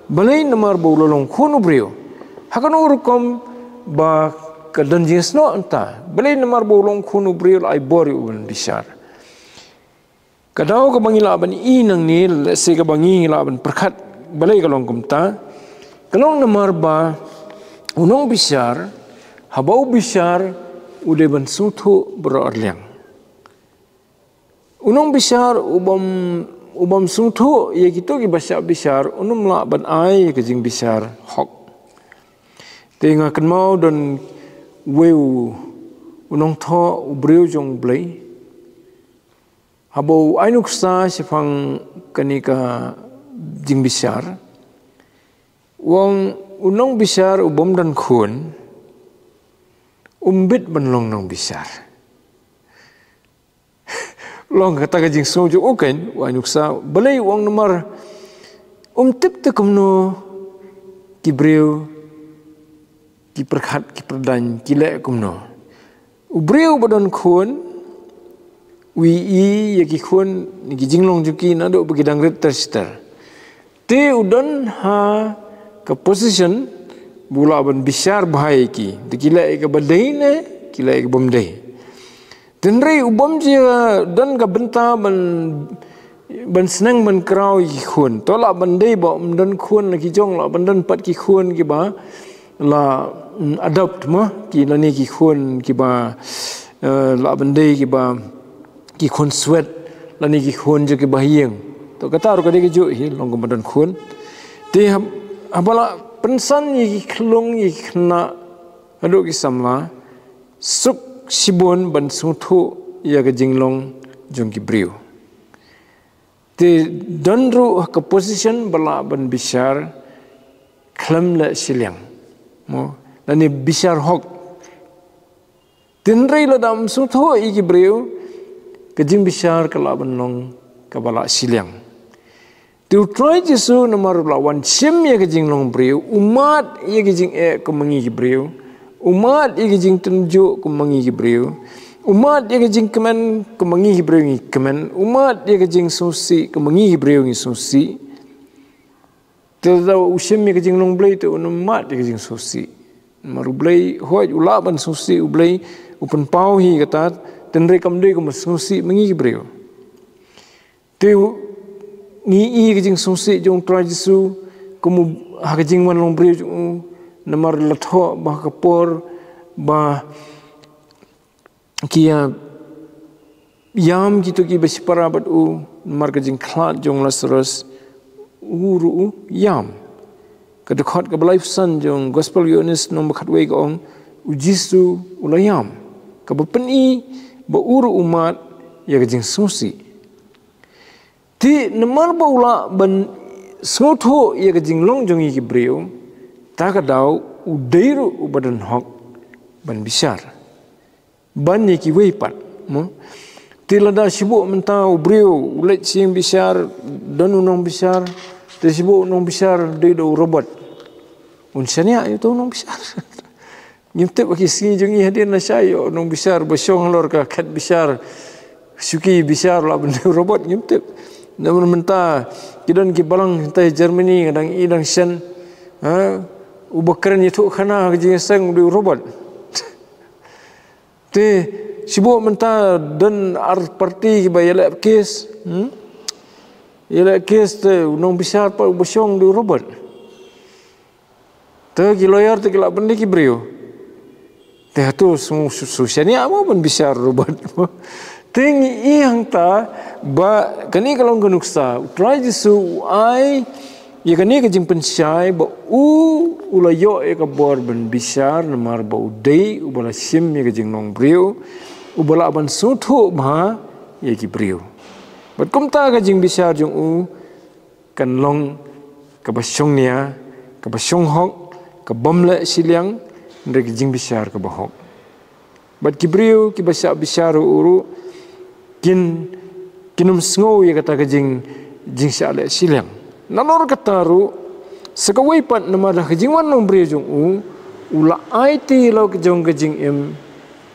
balei namar ba u la long khun u briew. Ha kano rukom ba ka don jingïasnoh mynta. Balei namar ba u long khun u briew la ai bor ïa u ban bishar. Ka daw kaba ngi lah ban i nangne, lehse kaba ngi lah ban pyrkhat balei ka long kumta. Ka long namar ba u nongbishar, haba u bishar, u dei ban sngewthuh baroh arliang. U nongbishar, u bym, u bym sngewthuh ïa kito kiba shah bishar, un ym lah ban ai ïa ka jingbishar hok. Te nga kynmaw don uwei u, u nongthoh, u briew jong u Blei. Haba u ai nuksa shaphang kane ka jingbishar. U ong u nongbishar u bym don khun, um bit ban long nongbishar. Long kata ka jingsngew jong u kein, u ai nuksa, balei u ong namar um tip te kumno ki briew, ki pyrkhat, ki pyrdaiñ, ki leh kumno. U briew ba don khun, u ïohi ïa ki khun, ïa ki jinglong jong ki naduh ba ki dang rit ter shi ter. Te u don ha ka position, ba u lah ban bishar bha ïa ki. Te ki leh ïa kaba dei ne, ki leh ïa kaba ym dei. Tynrai u bym ju don ka bynta ban, ban sneng ban kraw ïa ki khun. To lah ban dei ba um don khun la ki jong lah ban don pat ki khun kiba la, mm, adopt mo, ki lane ki khun kiba, eh, lah ban dei kiba ki khun swet lane ki khun jong kiba ha ïing. To kata ruh ka dei ka juh hi long kumba don khun. Te hab-, haba la pynsan ïa ki khyllung ïa ki khynnah haduh ki samla suk shibun ban sngewthuh ïa ka jinglong jong ki briew. Te don ruh ha ka position ba lah ban bishar khlem leh shiliang. Mo, lane bishar hok. Tynrai lada ym sngewthuh ïa ki briew, ka jingbishar ka lah ban long kaba lah shiliang. Te u Trai Jisu namar u la wan shim ïa ka jinglong briew, u mad ïa ka jingeh kum ma ngi ki briew, u mad ïa ka jingtynjuh kum ma ngi ki briew, u mad ïa ka jingkmen kum ma ngi ki briew ngi kmen, u mad ïa ka jingsngewsih kum ma ngi ki briew ngi sngewsih. Te lada u shim ïa ka jinglong Blei te un ym mad ïa ka jingsngewsih. Namar u Blei hooid u lah ban sngewsih, u Blei u pynpaw hi kata, tynrai kam dei kumba sngewsih ma ngi ki briew. Te u, ngi i ka jingsngewsih jong u Trai Jisu, kum u, ha ka jingwan long briew jong u, namar la thoh ba ha ka por ba ki ïa ïam kito kiba shipara bad u, namar ka jingkhlad jong u Lasarus, u ruh u ïam. Ka dkhot kaba laiphew san jong Gospel Ïoannis lynnong ba khatwei ka ong, u Jisu u la ïam. Kaba pyni ba u ruh u mad, ïa ka jingsngewsih. Te namar ba u lah ban sngewthuh ïa ka jinglong jong ngi ki briew, ta ka daw u dei ruh uba don hok ban bishar ban ïa kiwei pat, mo. Te lada shibun mynta u briew u leit sha ïing bishar, don u nongbishar, te shibun u nongbishar dei da u robot, un shaniah ïa uto u nongbishar? Ngim tip, ha ki sngi jong ngi hadien nashai, ïoh u nongbishar ba shong halor ka khet bishar, shuki bishar, lah ban dei u robot, ngim tip. Namar mynta ki don ki balang hangtai Germany, nga dang i dang shen, ha, uba kren ïathuh khana ha ka jingïaseng u dei u robot. Te shibun mynta don ar parti kiba ïaleh kes, hmm? Ïaleh kes, te u nongbishar pat uba shong u dei u robot. Te ki lawyer te ki lah ban dei ki briew. Te hato shu, shu, shu shaniah mo ban bishar u robot? Te ngi i hangta ba kane ka long ka nuksa, U Trai Jisu u ai ïa kane ka jingpynshai ba u, u la ïoh ïa ka bor ban bishar namar ba u dei uba la shim ïa ka jinglong briew, uba lah ban sngewthuh bha ïa ki briew. Bad kumta ka jingbishar jong u kan long kaba shongnia, kaba shonghok, ka bym leh shiliang, hynrei ka jingbishar kaba hok. Bad ki briew kiba shah bishar u ruh, kin, kin ym sngew ïa kata ka jing, jingshah leh shiliang. Nalor kata ruh, sa kawei pat namar da ka jingwan long briew jong u, u la aiti la ka jong ka jingim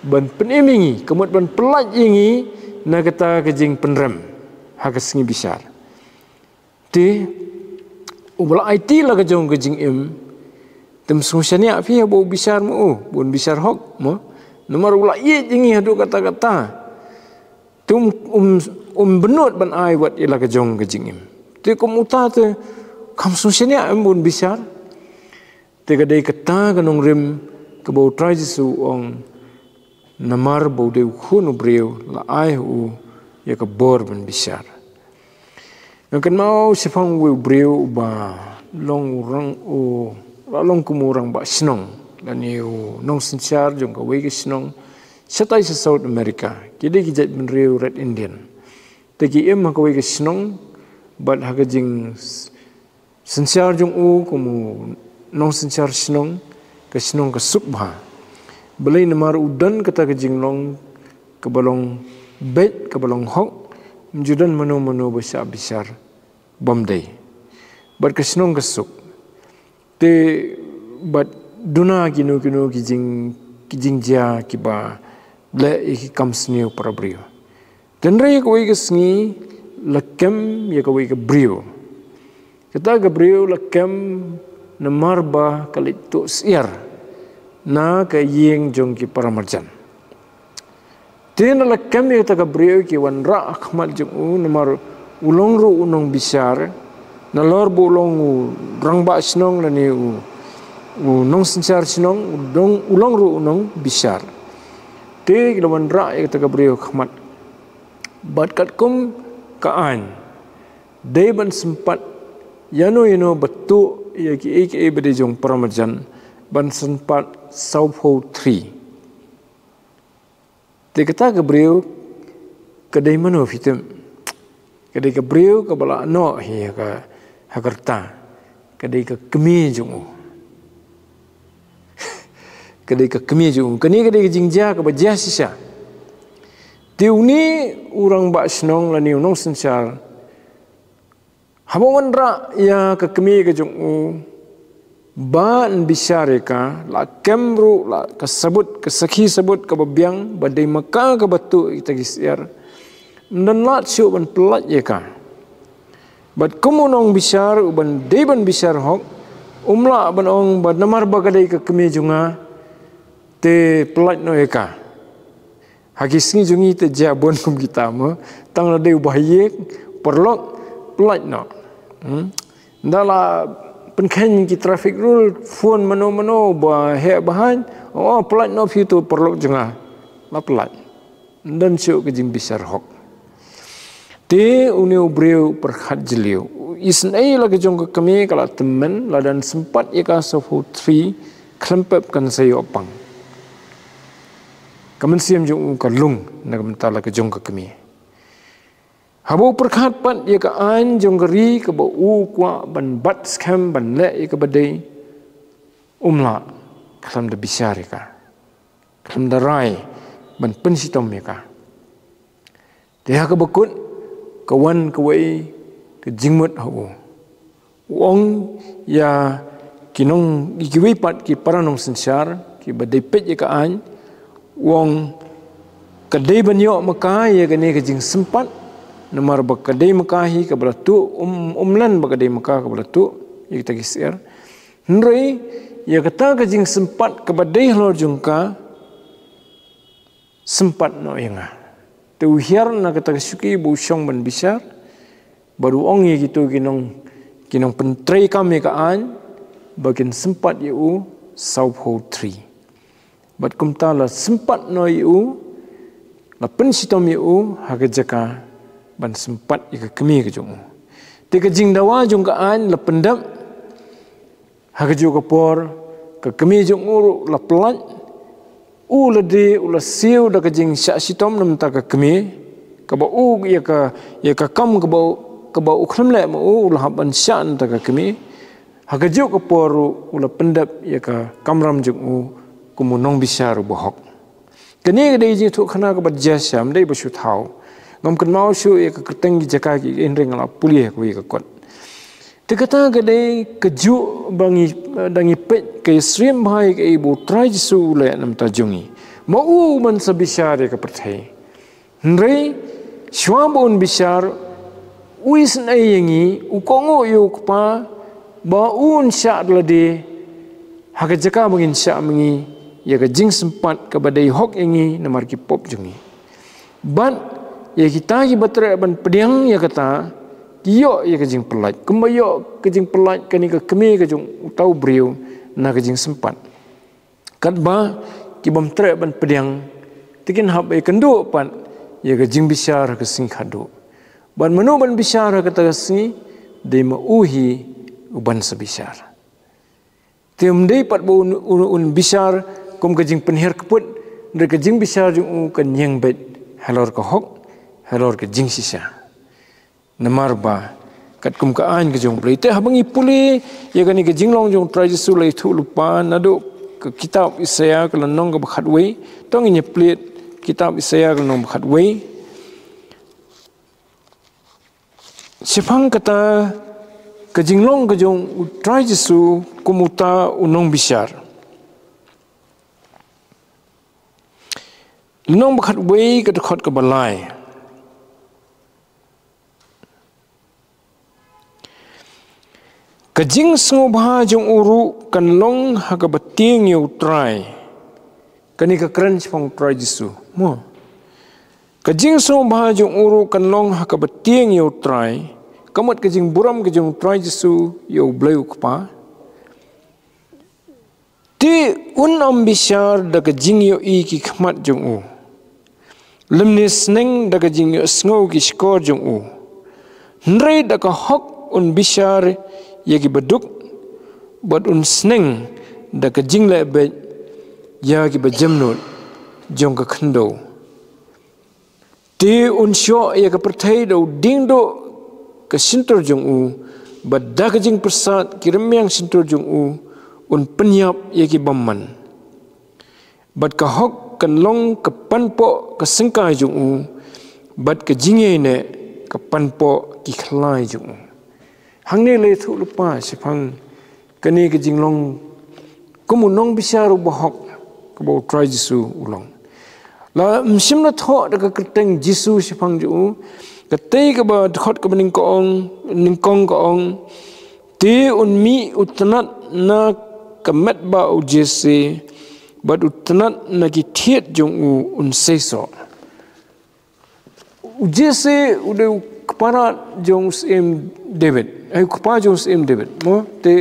ban pynim ïa ngi, ka mut ban pyllait ïa ngi na kata ka jingpynrem ha ka sngi bishar. Te uba la aiti la ka jong ka jingim, te ym sngewshaniah phi haba u bishar mo, u, ba un bishar hok mo. Namar u la ïeit ïa ngi haduh katta katta. Te um, um, um bynnud ban ai wat ïa la ka jong ka jingim. Te kum uta te kam sngewshaniah em ba un bishar? Te ka dei kata ka nongrim kaba U Trai Jisu u ong, namar ba u dei u Khun u briew, la ai ha u ïa ka bor ban bishar. Nga kynmaw shaphang uwei u briew uba long u rang u, la long kum u rangbah shnong lane u nongsynshar jong kawei ka shnong shatai sha South America. Ki dei ki jaitbynriew Red Indian. Te ki im ha kawei ka shnong, bad ha ka jing synshar jong u kum u nongsynshar shnong, ka shnong ka suk bha. Balei? Namar u don kata ka jinglong kaba long beit, kaba long hok, ym ju don mano mano ba shah bishar bym dei. Bad ka shnong ka suk. Te bad duna kino kino ki jing, ki jingjia kiba leh ïa ki kam sniew para briew. Te hynrei kawei ka sngi la kem ïa kawei ka briew. Kata ka briew la kem namar ba ka leit tuh syiar na ka ïing jong ki paramarjan. Te ynda la kem ïa kata ka briew, ki wanrah ha khmat jong u namar u long ruh u nongbishar, nalor ba u long u rangbah shnong lane u, u nongsynshar shnong, u long, u long ruh u nongbishar. Te ki la wanrah ïa kata ka briew ha khmat. Bad katkum ka aiñ, dei ban sympat ïano ïano ba tuh ïa kiei kiei ba dei jong paramarjan, ban sympat sawphew thri. Te kata ka briew ka dei mano phi tip? Ka dei ka briew kaba la noh hi ha ka, ha ka rta. Ka dei ka kmie jong u. Ka dei ka kmie jong u. Kane ka dei ka jingjia kaba jia shisha. Te une u rangbah shnong lane u nongsynshar, haba wanrah ïa ka kmie ka jong u ban bishar ïa ka, la kem ruh la ka sabut, ka sakhi sabut kaba biang ba dei ma ka kaba tuh ïa kita ki syiar, ym don lad shuh ban pyllait ïa ka. Bad kum u nongbishar uban dei ban bishar hok, um lah ban ong ba namar ba ka dei ka kmie jong nga, te pyllait noh ïa ka. Ha ki sngi jong ngi te jia bun kum kita mo. Tang la dei u bahaïing, paralok, pyllait noh. Hmm? Ynda la pynkheiñ ki traffic rule, phone mano mano ba heh ba haiñ, oh, pyllait noh phi uto u paralok jong nga. La pyllait. Ym don shuh ka jingbishar hok. Te une u briew pyrkhat jylliew, u isynei la ka jong ka kmie, ka la tymmen, lada yn sympat ïa ka sawphew thri, khlem pep kan sa ïoh pang. Ka mynsiem jong u ka lung na ka bynta la ka jong ka kmie. Haba u pyrkhat pat ïa ka aiñ jong ka ri kaba u kwah ban bat skhem ban leh ïa kaba dei, um lah, khlem da bishar ïa ka, khlem da rai ban pynshitom ïa ka. Te ha kaba kut ka wan kawei ka jingmut ha u. U ong ïa ki nong, ïa kiwei pat ki para nongsynshar kiba dei peit ïa ka aiñ, u ong ka dei ban ïoh ma ka ïa kane ka jingsympat, namar ba ka dei ma ka hi kaba la tuh, um, um len ba ka dei ma ka kaba la tuh ïa kita ki syiar. Hynrei ïa kata ka jingsympat kaba dei halor jong ka, sympat noh ïa nga. Te u hiar na kata ka shuki ba u shong ban bishar, bad u ong ïa kito ki nong, ki nongpyntreikam ïa ka aiñ, ba kin sympat ïa u sawphew thri. Bad kumta la sympat noh ïa u, la pynshitom ïa u ha ka jaka ban sympat ïa ka kmie ka jong u. Te ka jingdawa jong ka aiñ la pyndep. Ha kajuh ka por ka kmie jong u ruh la pyllait. U lade u la siew da ka jingshah shitom na bynta ka kmie, kaba u ïa ka, ïa ka kam kaba, kaba u khlem leh ma u, u la hap ban shah na bynta ka kmie. Ha kajuh ka por ruh u la pyndep ïa ka kamram jong u kum u nongbishar uba hok. Kane ka dei ka jingïathuhkhana kaba jia sham, dei ba shu thaw. Ngam kynmaw shuh ïa ka kyrteng ki jaka ki, hynrei nga la pule ha kawei ka kot. Te kata ka dei kajuh ba ngi, da ngi peit ka ïasyriem bha ïa kaei ba u Trai Jisu u leh na bynta jong ngi. Ma u u ban sa bishar ïa ka pyrthei. Hynrei shuwa ba un bishar, u isynei ïa ngi, u kohnguh ïa u Kpa, ba un shah da lade ha ka jaka ba ngin shah ma ngi, ïa ka jingsympat kaba dei hok ïa ngi namar ki pop jong ngi. Bad ïa kita kiba treh ban pdiang ïa kata, ki ïoh ïa ka jingpyllait. Kumba ïoh ka jingpyllait kane ka kmie ka jong uta u briew na ka jingsympat. Katba ki bym treh ban pdiang, te kin hap ban ïakynduh pat ïa ka jingbishar ha ka sngi khadduh. Bad mano ban bishar ha kata ka sngi? Dei ma u hi u ban sa bishar. Te ym dei pat ba un, un, un bishar kum ka jingpynhiar kput, hynrei ka jingbishar jong u kan ïeng beit halor ka hok, halor ka jingshisha. Namar ba katkum ka aiñ ka jong U Blei. Te haba ngi pule ïa kane ka jinglong jong U Trai Jisu, la ïathuh lypa naduh ka kitab Isaïah ka lynnong kaba khatwei. To ngin ïa plie kitab Isaïah ka lynnong ba khatwei. Shaphang kata ka jinglong ka jong U Trai Jisu kum uta u nongbishar. Lynnong ba khatwei, ka dkhot kaba lai. Ka jingsngewbha jong u ruh kan long ha kaba tieng ïa U Trai. Kane ka kren shaphang U Trai Jisu. Mo. Ka jingsngewbha jong u ruh kan long ha kaba tieng ïa U Trai. Ka mut ka jingburom ka jong U Trai Jisu ïa U Blei U Kpa. Te un ym bishar da ka jingïohi ki khmat jong u, lymne sneng da ka jingïohsngew ki shkor jong u. Hynrei da ka hok un bishar ïa ki baduk, bad un sneng da ka jingleh beit ïa ki bajemnud jong ka khyndew. Te un shoh ïa ka pyrthei da u diengduh ka shyntur jong u, bad da ka jingpyrsad ki rmiang shyntur jong u, un pynïap ïa ki bymman. Bad ka hok kan long ka panpoh ka syngkai jong u, bad ka jingïaineh ka panpoh ki khlai jong u. Hangne la ïathuh lypa shaphang kane ka jinglong kum u nongbishar uba hok kaba U Trai Jisu u long. La ym shym la thoh da ka kyrteng Jisu shaphang jong u. Katei kaba dkhot kaba nyngkong, nyngkong ka ong, te un mih u tnat na ka met ba u Jesse, bad u tnat na ki thied jong u un seisoh. U Jesse u dei u kparad jong u Syiem David. Ai, u kpa jong u Syiem David. Mo, te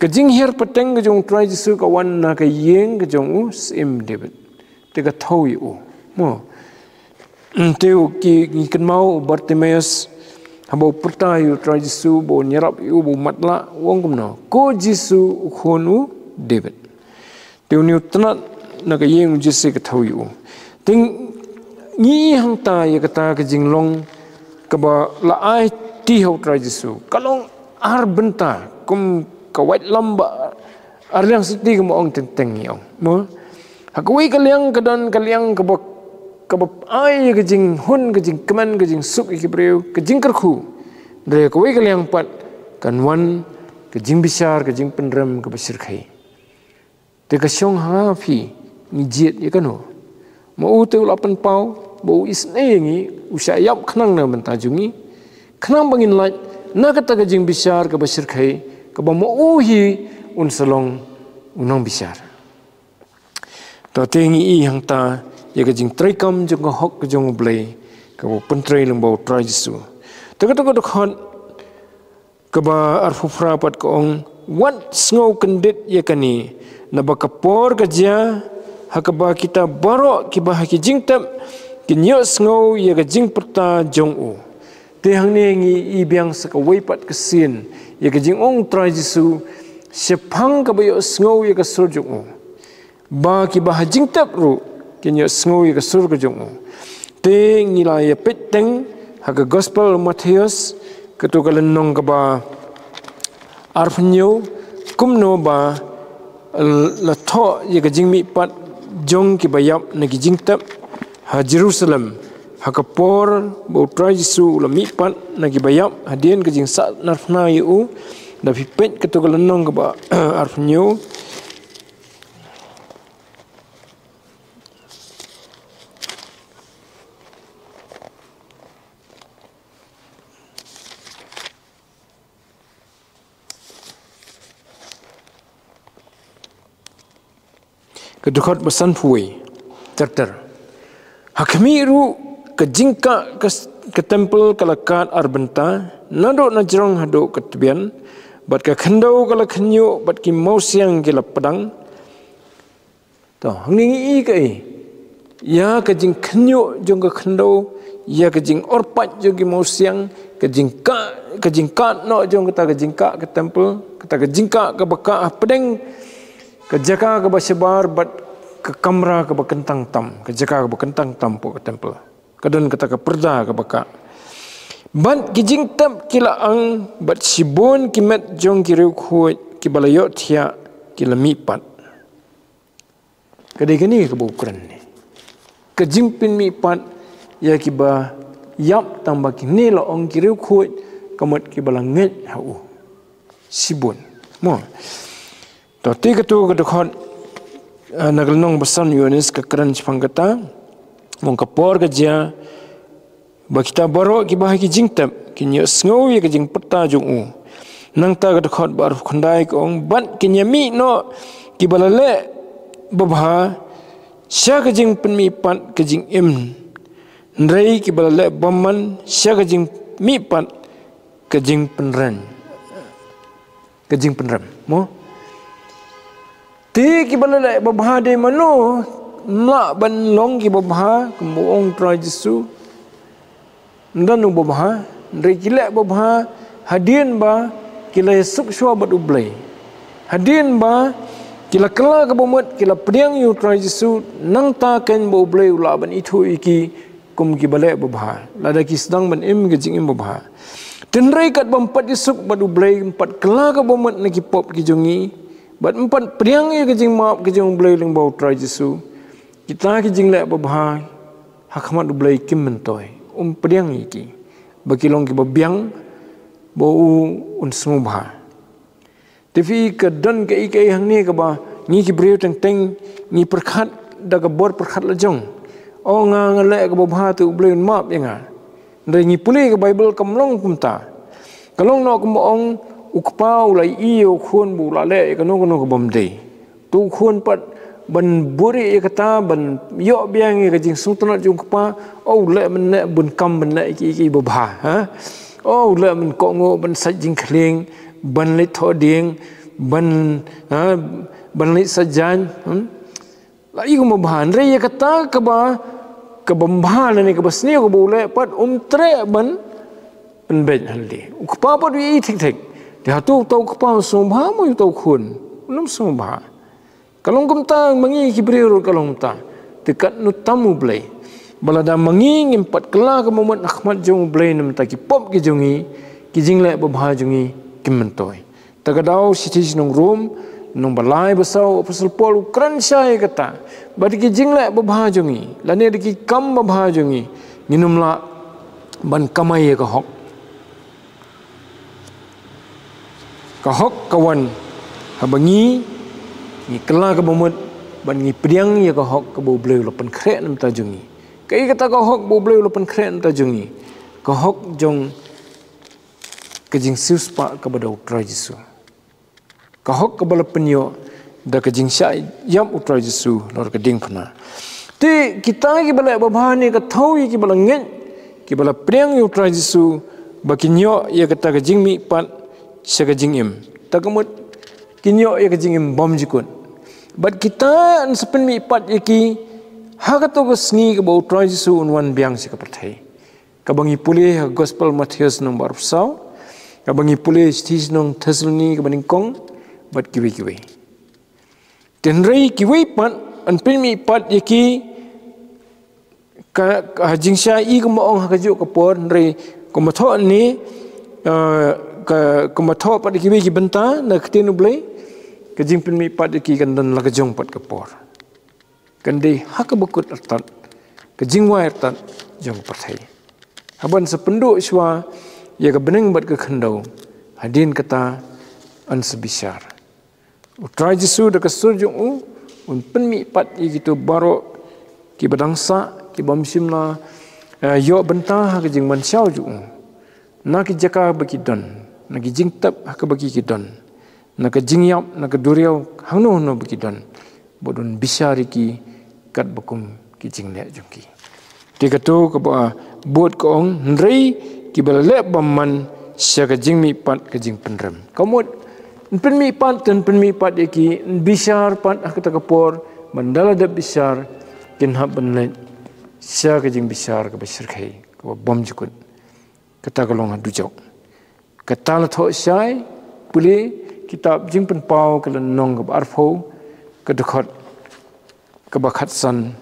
ka jinghiar pateng ka jong U Trai Jisu ka wan na ka ïing ka jong u Syiem David. Te ka thew ïa u. Mo. Te u ki, ngi kynmaw u Bartimaeus, haba u pyrta ïa U Trai Jisu, ba un ïarap ïa u, ba u matlah, u ong kumno: Ko Jisu, u khun u David. Te une u tnat na ka ïing u Jesse ka thew ïa u. Te ngi hangta ïa kata ka jinglong kaba la ai ti ha u Trai Jisu ka long ar bynta, kum ka waitlam ba ar liang siti, kum ong teng teng, ngi ong mo. Ha kawei ka liang ka don ka liang kaba, kaba ai ïa ka jinghun, ka jingkmen, ka jingsuk ïa ki briew, ka jingkyrkhu. Hynrei ha kawei ka liang pat kan wan ka jingbishar, ka jingpynrem kaba shyrkhei. Te ka shong ha phi, ngi jied ïa kano? Ma u te u la pynpaw ba u isynei ïa ngi, u shah ïap khnang na bynta jong ngi, khnang ba ngin lait na kata ka jingbishar kaba shyrkhei, kaba ma u hi un sa long u nongbishar. To te ngi i hangta ïa ka jingtrei kam jong ka hok ka jong U Blei, kaba pyntrei lyngba U Trai Jisu. Te kata ka dkhot kaba arphew phra pat ka ong, wat sngew kyndit ïa kane, naba ka por ka jia ha kaba kita baroh kiba ha ki jingtep kin ïohsngew ïa ka jingpyrta jong u. Te hangne ngi i biang sa kawei pat ka sien ïa ka jingong Trai Jisu shaphang kaba ïohsngew ïa ka sur jong u, ba kiba ha jingtep ruh kin ïohsngew ïa ka sur ka jong u. Te ngi la ïa peit teng ha ka Gospel Mathaios, kato ka lynnong kaba arphew hynñiew, kumno ba la thoh ïa ka jingmihpat jong kiba ïap na ki jingtep ha Jerusalem ha ka por ba U Trai Jisu u la mihpat na kiba ïap hadien ka jingsahnarphna ïa u. Da phi peit kato ka lynnong kaba arphew hynñiew. Ka dkhot ba sanphew wei, ter ter. Ha khmih ruh ka jingkah ka, ka templ ka la kad ar bynta, naduh na jrong haduh ka tbian, bad ka khyndew ka la khynñiuh, bad ki mawsiang ki la pdang. To, hangne ngi i kaei? Ïa ka jingkhynñiuh jong ka khyndew, ïa ka jingorpait jong ki mawsiang, ka jingkah, ka jingkah noh jong kata ka jingkah ka templ, kata ka jingkah kaba kah hapdeng ka jaka kaba shabar bad ka kamra kaba kyntang tam, ka jaka kaba kyntang tam hapoh ka templ. Ka don kata ka pyrda kaba kah. Bad ki jingtep ki la ang, bad shibun ki met jong ki riewkhuid kiba la ïohthiah ki la mihpat. Ka dei kane kaba u kren ne. Ka jingpynmihpat ïa kiba ïap, tang ba kine la ong ki riewkhuid, ka mut kiba la ngeit ha u. Shibun. Mo. To te kato ka dkhot, eh, na ka lynnong ba san Ïoannis ka kren shaphang kata. Mo, ka por ka jia ba kita baroh kiba ha ki jingtep kin ïohsngew ïa ka jingpyrta jong u. Nangta ka dkhot ba arphew khyndai ka ong, bad kin ïamih noh kiba la leh babha sha ka jingpynmihpat ka jingim, hynrei kiba la leh bymman sha ka jingmihpat ka jingpynrem. Ka jingpynrem, mo. Te kiba la leh babha dei mano? Ym lah ban long ki babha, kumba ong Trai Jisu. Ym don u babha, hynrei ki leh babha hadien ba ki la ïasuk shuwa bad U Blei. Hadien ba ki la kylla kaba mut, ki la pdiang ïa u Trai Jisu, nangta keiñ ba U Blei u lah ban ithuh ïa ki kum kiba leh babha, lada ki sdang ban im ka jingim babha. Hynrei katba ym pat ïasuk bad U Blei, ym pat kylla kaba mut na ki pop ki jong ngi, bad ym pat pdiang ïa ka jingmap ka jong U Blei lyngba u Trai Jisu, kita ki jingleh babha ha khmat U Blei kim myntoi. Um pdiang ïa ki ba ki long kiba biang, ba u un sngewbha. Te phi, ka don kaei kaei hangne kaba ngi ki briew teng teng ngi pyrkhat da ka bor pyrkhat la jong. O, nga nga leh kaba bha te U Blei un map ïa nga. Hynrei ngi pule ka Baibl, kam long kumta. Ka long noh kumba ong, u kpa u la ïohi ïa u khun ba u la leh ïa kano kano ka bym dei. Te u khun pat ban buhrieh ïa kata, ban ïoh biang ïa ka jingsngewtynnat jong u kpa, o, u leh mynne, bun kam mynne, ïa ki, ïa ki babha, ha? O, u leh ban kohnguh, ban sait jingkhlieng, ban leit thoh dieng, ban, ha, ban leit sait jaiñ, hmm? La ïa kumba bha, hynrei ïa kata kaba, kaba bha lane kaba sniew kaba u leh pat um treh ban, ban beit hangne. U kpa pat u ïohi thik thik. Te hato uta u kpa u sngewbha mo uta u khun? Um sngewbha. Ka long kumta ma ngi ki briew ruh ka long kumta. Te katno tam U Blei. Ba lada ma ngi ngim pat kylla ka bamut ha khmat jong U Blei na ka bynta ki pop ki jong ngi, ki jingleh babha jong ngi kim myntoi. Ta ka daw shithi sha ki nong Rom, lynnong ba lai ba saw, u Apostol Paul u kren shai ïa kata. Ba da ki jingleh babha jong ngi, lane da ki kam babha jong ngi, ngin ym lah ban kamai ïa ka hok. Ka hok ka wan haba ngi, ngi kylla ka bamut, ban ngi pdiang ïa ka hok kaba U Blei u la pynkhreh na ka bynta jong ngi. Kaei kata ka hok ba U Blei u la pynkhreh na ka bynta jong ngi? Ka hok jong ka jingsiewspah kaba da U Trai Jisu. Ka hok kaba la pynïoh da ka jingshah ïap U Trai Jisu halor ka diengphna. Te kita kiba leh babha ne ka thaw ïa kiba la ngeit, kiba la pdiang ïa U Trai Jisu, ba kin ïoh ïa kata ka jingmihpat sha ka jingim. Ta ka mut kin ïoh ïa ka jingim bymjukut. Bad kita yn sa pynmihpat ïa ki ha kato ka sngi kaba U Trai Jisu un wan biang sha ka pyrthei. Kaba ngi pule ha Gospel Mathaios lynnong ba arphew saw, kaba ngi pule shithi sha ki nong Thessaloni kaba nyngkong, bad kiwei kiwei. Te hynrei kiwei pat yn pynmihpat ïa ki ka, ka jingshah ïa ka, kumba ong ha kajuh ka por, hynrei kumba thoh ne, eh, ka, kumba thoh pat ïa kiwei ki bynta na ka ktien U Blei, ka jingpynmihpat ïa ki kan don la ka jong pat ka por. Kan dei ha kaba kut artat, ka jingwai artat jong ka pyrthei. Haban sa pynduh shuwa ïa ka bneng bad ka khyndew, hadien kata yn sa bishar. U Trai Jisu da ka sur jong u un pynmihpat ïa kito baroh kiba dang sah, ki bym shym la, eh, ïoh bynta ha ka jingmanshaw jong u. Na ki jaka ba ki don, na ki jingtep ha kaba ki ki don, na ka jingïap, na ka duriaw, hangno hangno ba ki don, bad un bishar ïa ki katba kum ki jingleh jong ki. Te kato kaba bud ka ong, hynrei kiba la leh bymman sha ka jingmihpat ka jingpynrem. Ka mut, yn pynmihpat, te yn pynmihpat ïa ki, yn bishar pat ha kata ka por, ban da la dep bishar, kin hap ban leit sha ka jingbishar kaba shyrkhei, kaba bymjukut. Kata ka long ha dujok. Kata la thoh shai, pule kitab Jingpynpaw ka lynnong kaba arphew, ka dkhot kaba khatsan.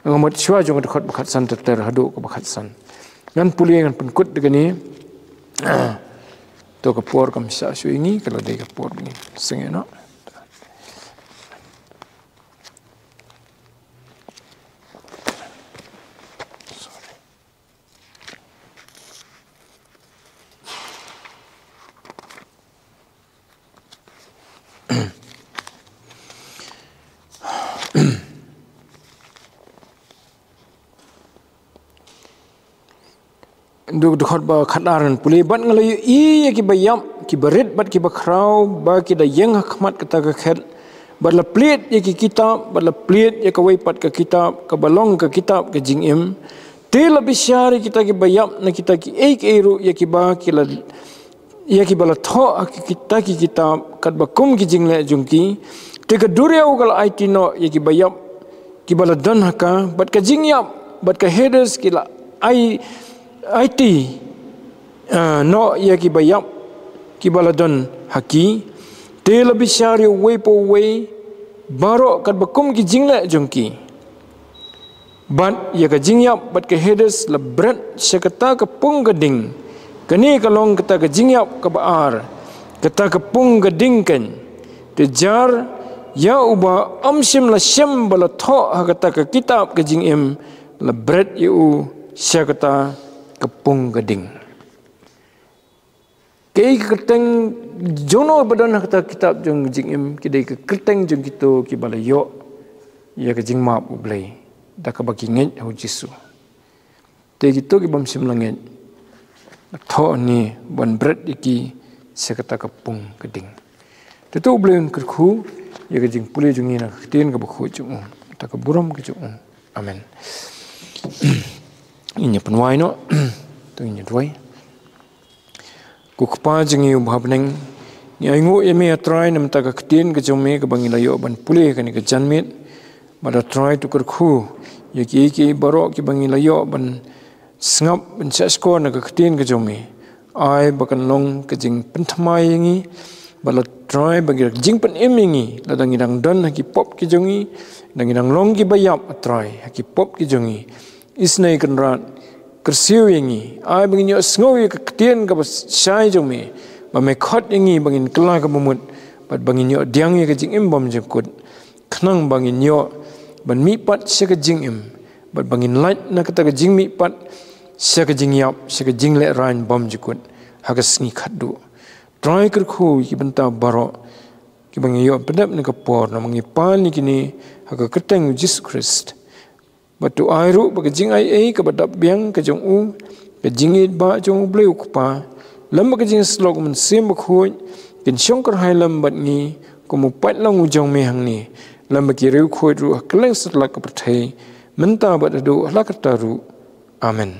Nga mut shuwa jong ka dkhot ba khatsan ter ter haduh kaba khatsan. Ngan pule, ngan pynkut da kane. To ka por kam shah shuh ïa ngi, ka la dei ka por ba ngin sngewthuh noh. Duk dkhot ba khatar ngan pule, bad nga la ïohi ïa kiba ïap, kiba rit bad kiba khraw, ba ki da ïeng ha khmat kata ka khet, bad la plied ïa ki kitab, bad la plied ïa kawei pat ka kitab, kaba long ka kitab ka jingim. Te la bishar ïa kita kiba ïap na kita kiei kiei ruh ïa kiba ki la, ïa kiba la thoh ha ki kita ki kitab, katba kum ki jingleh jong ki. Te ka duriaw ka la aiti noh ïa kiba ïap kiba la don ha ka, bad ka jingïap bad ka Hades ki la ai, aiti, eh, noh ïa kiba ïap kiba la don ha ki. Te la bishar ïa uwei pa uwei baroh katba kum ki jingleh jong ki. Bad ïa ka jingïap bad ka Hades la bret sha kata ka pung ka ding. Kane ka long kata ka jingïap kaba ar, kata ka pung ka ding keiñ. Te jar ïa uba ym shym la shem ba la thoh ha kata ka kitab ka jingim, la bret ïa u sha kata ka pung ka ding. Kaei ka kyrteng jong no ba don ha kata ka kitab jong jingim, ka dei ka kyrteng jong kito kiba la ïoh ïa ka jingmap U Blei da kaba ki ngeit ha U Jisu. Te kito ki bym shym la ngeit, thoh ne ban bret ïa ki sha kata ka pung ka ding. Te to U Blei un kyrkhu ïa ka jingpule jong ngi na ka ktien kaba khuid jong u, da ka burom ka jong u. Amen. Ngin ïa pynwai noh. To ngin ïa duwai. Ko Kpa jong ngi uba ha bneng, ngi ainguh ïa me, A Trai, na bynta ka ktien ka jong me kaba ngi la ïoh ban pule kane ka janmiet. Bad A Trai, to kyrkhu ïa kiei kiei baroh kiba ngi la ïoh ban sngap, ban shahshkor na ka ktien ka jong me. Ai ba kan long ka jingpynthymmai ïa ngi, bad A Trai, ba ka jingpynim ïa ngi lada ngi dang don ha ki pop ki jong ngi, lada ngi dang long kiba ïap, A Trai, ha ki pop ki jong ngi. Isynei Kynrad, kyrsiew ïa ngi, ai ba ngin ïohsngew ïa ka ktien kaba shai jong me, ba me khot ïa ngi ba ngin kylla ka bamut, bad ba ngin ïoh pdiang ïa ka jingim bymjukut, khnang ba ngin ïoh ban mihpat sha ka jingim, bad ba ngin lait na kata ka jingmihpat sha ka jingïap, sha ka jinglehrain bymjukut ha ka sngi khatduh. Trai, kyrkhu ïa ki bynta baroh kiba ngi ïoh pyndep na ka por, namar ngi pan ïa kine ha ka kyrteng u Jisu Khrist. Bad to ai ruh ba ka jingaiei kaba dap biang ka jong u, ka jingïeit ba jong U Blei U Kpa, lem bad ka jingïasyllok U Mynsiem Bakhuid, kin shongkyrhai lem bad ngi kum u paidlang u jong me hangne, lem bad ki riewkhuid ruh ha kylleng satlak ka pyrthei, mynta bad haduh hala karta ruh. Amen.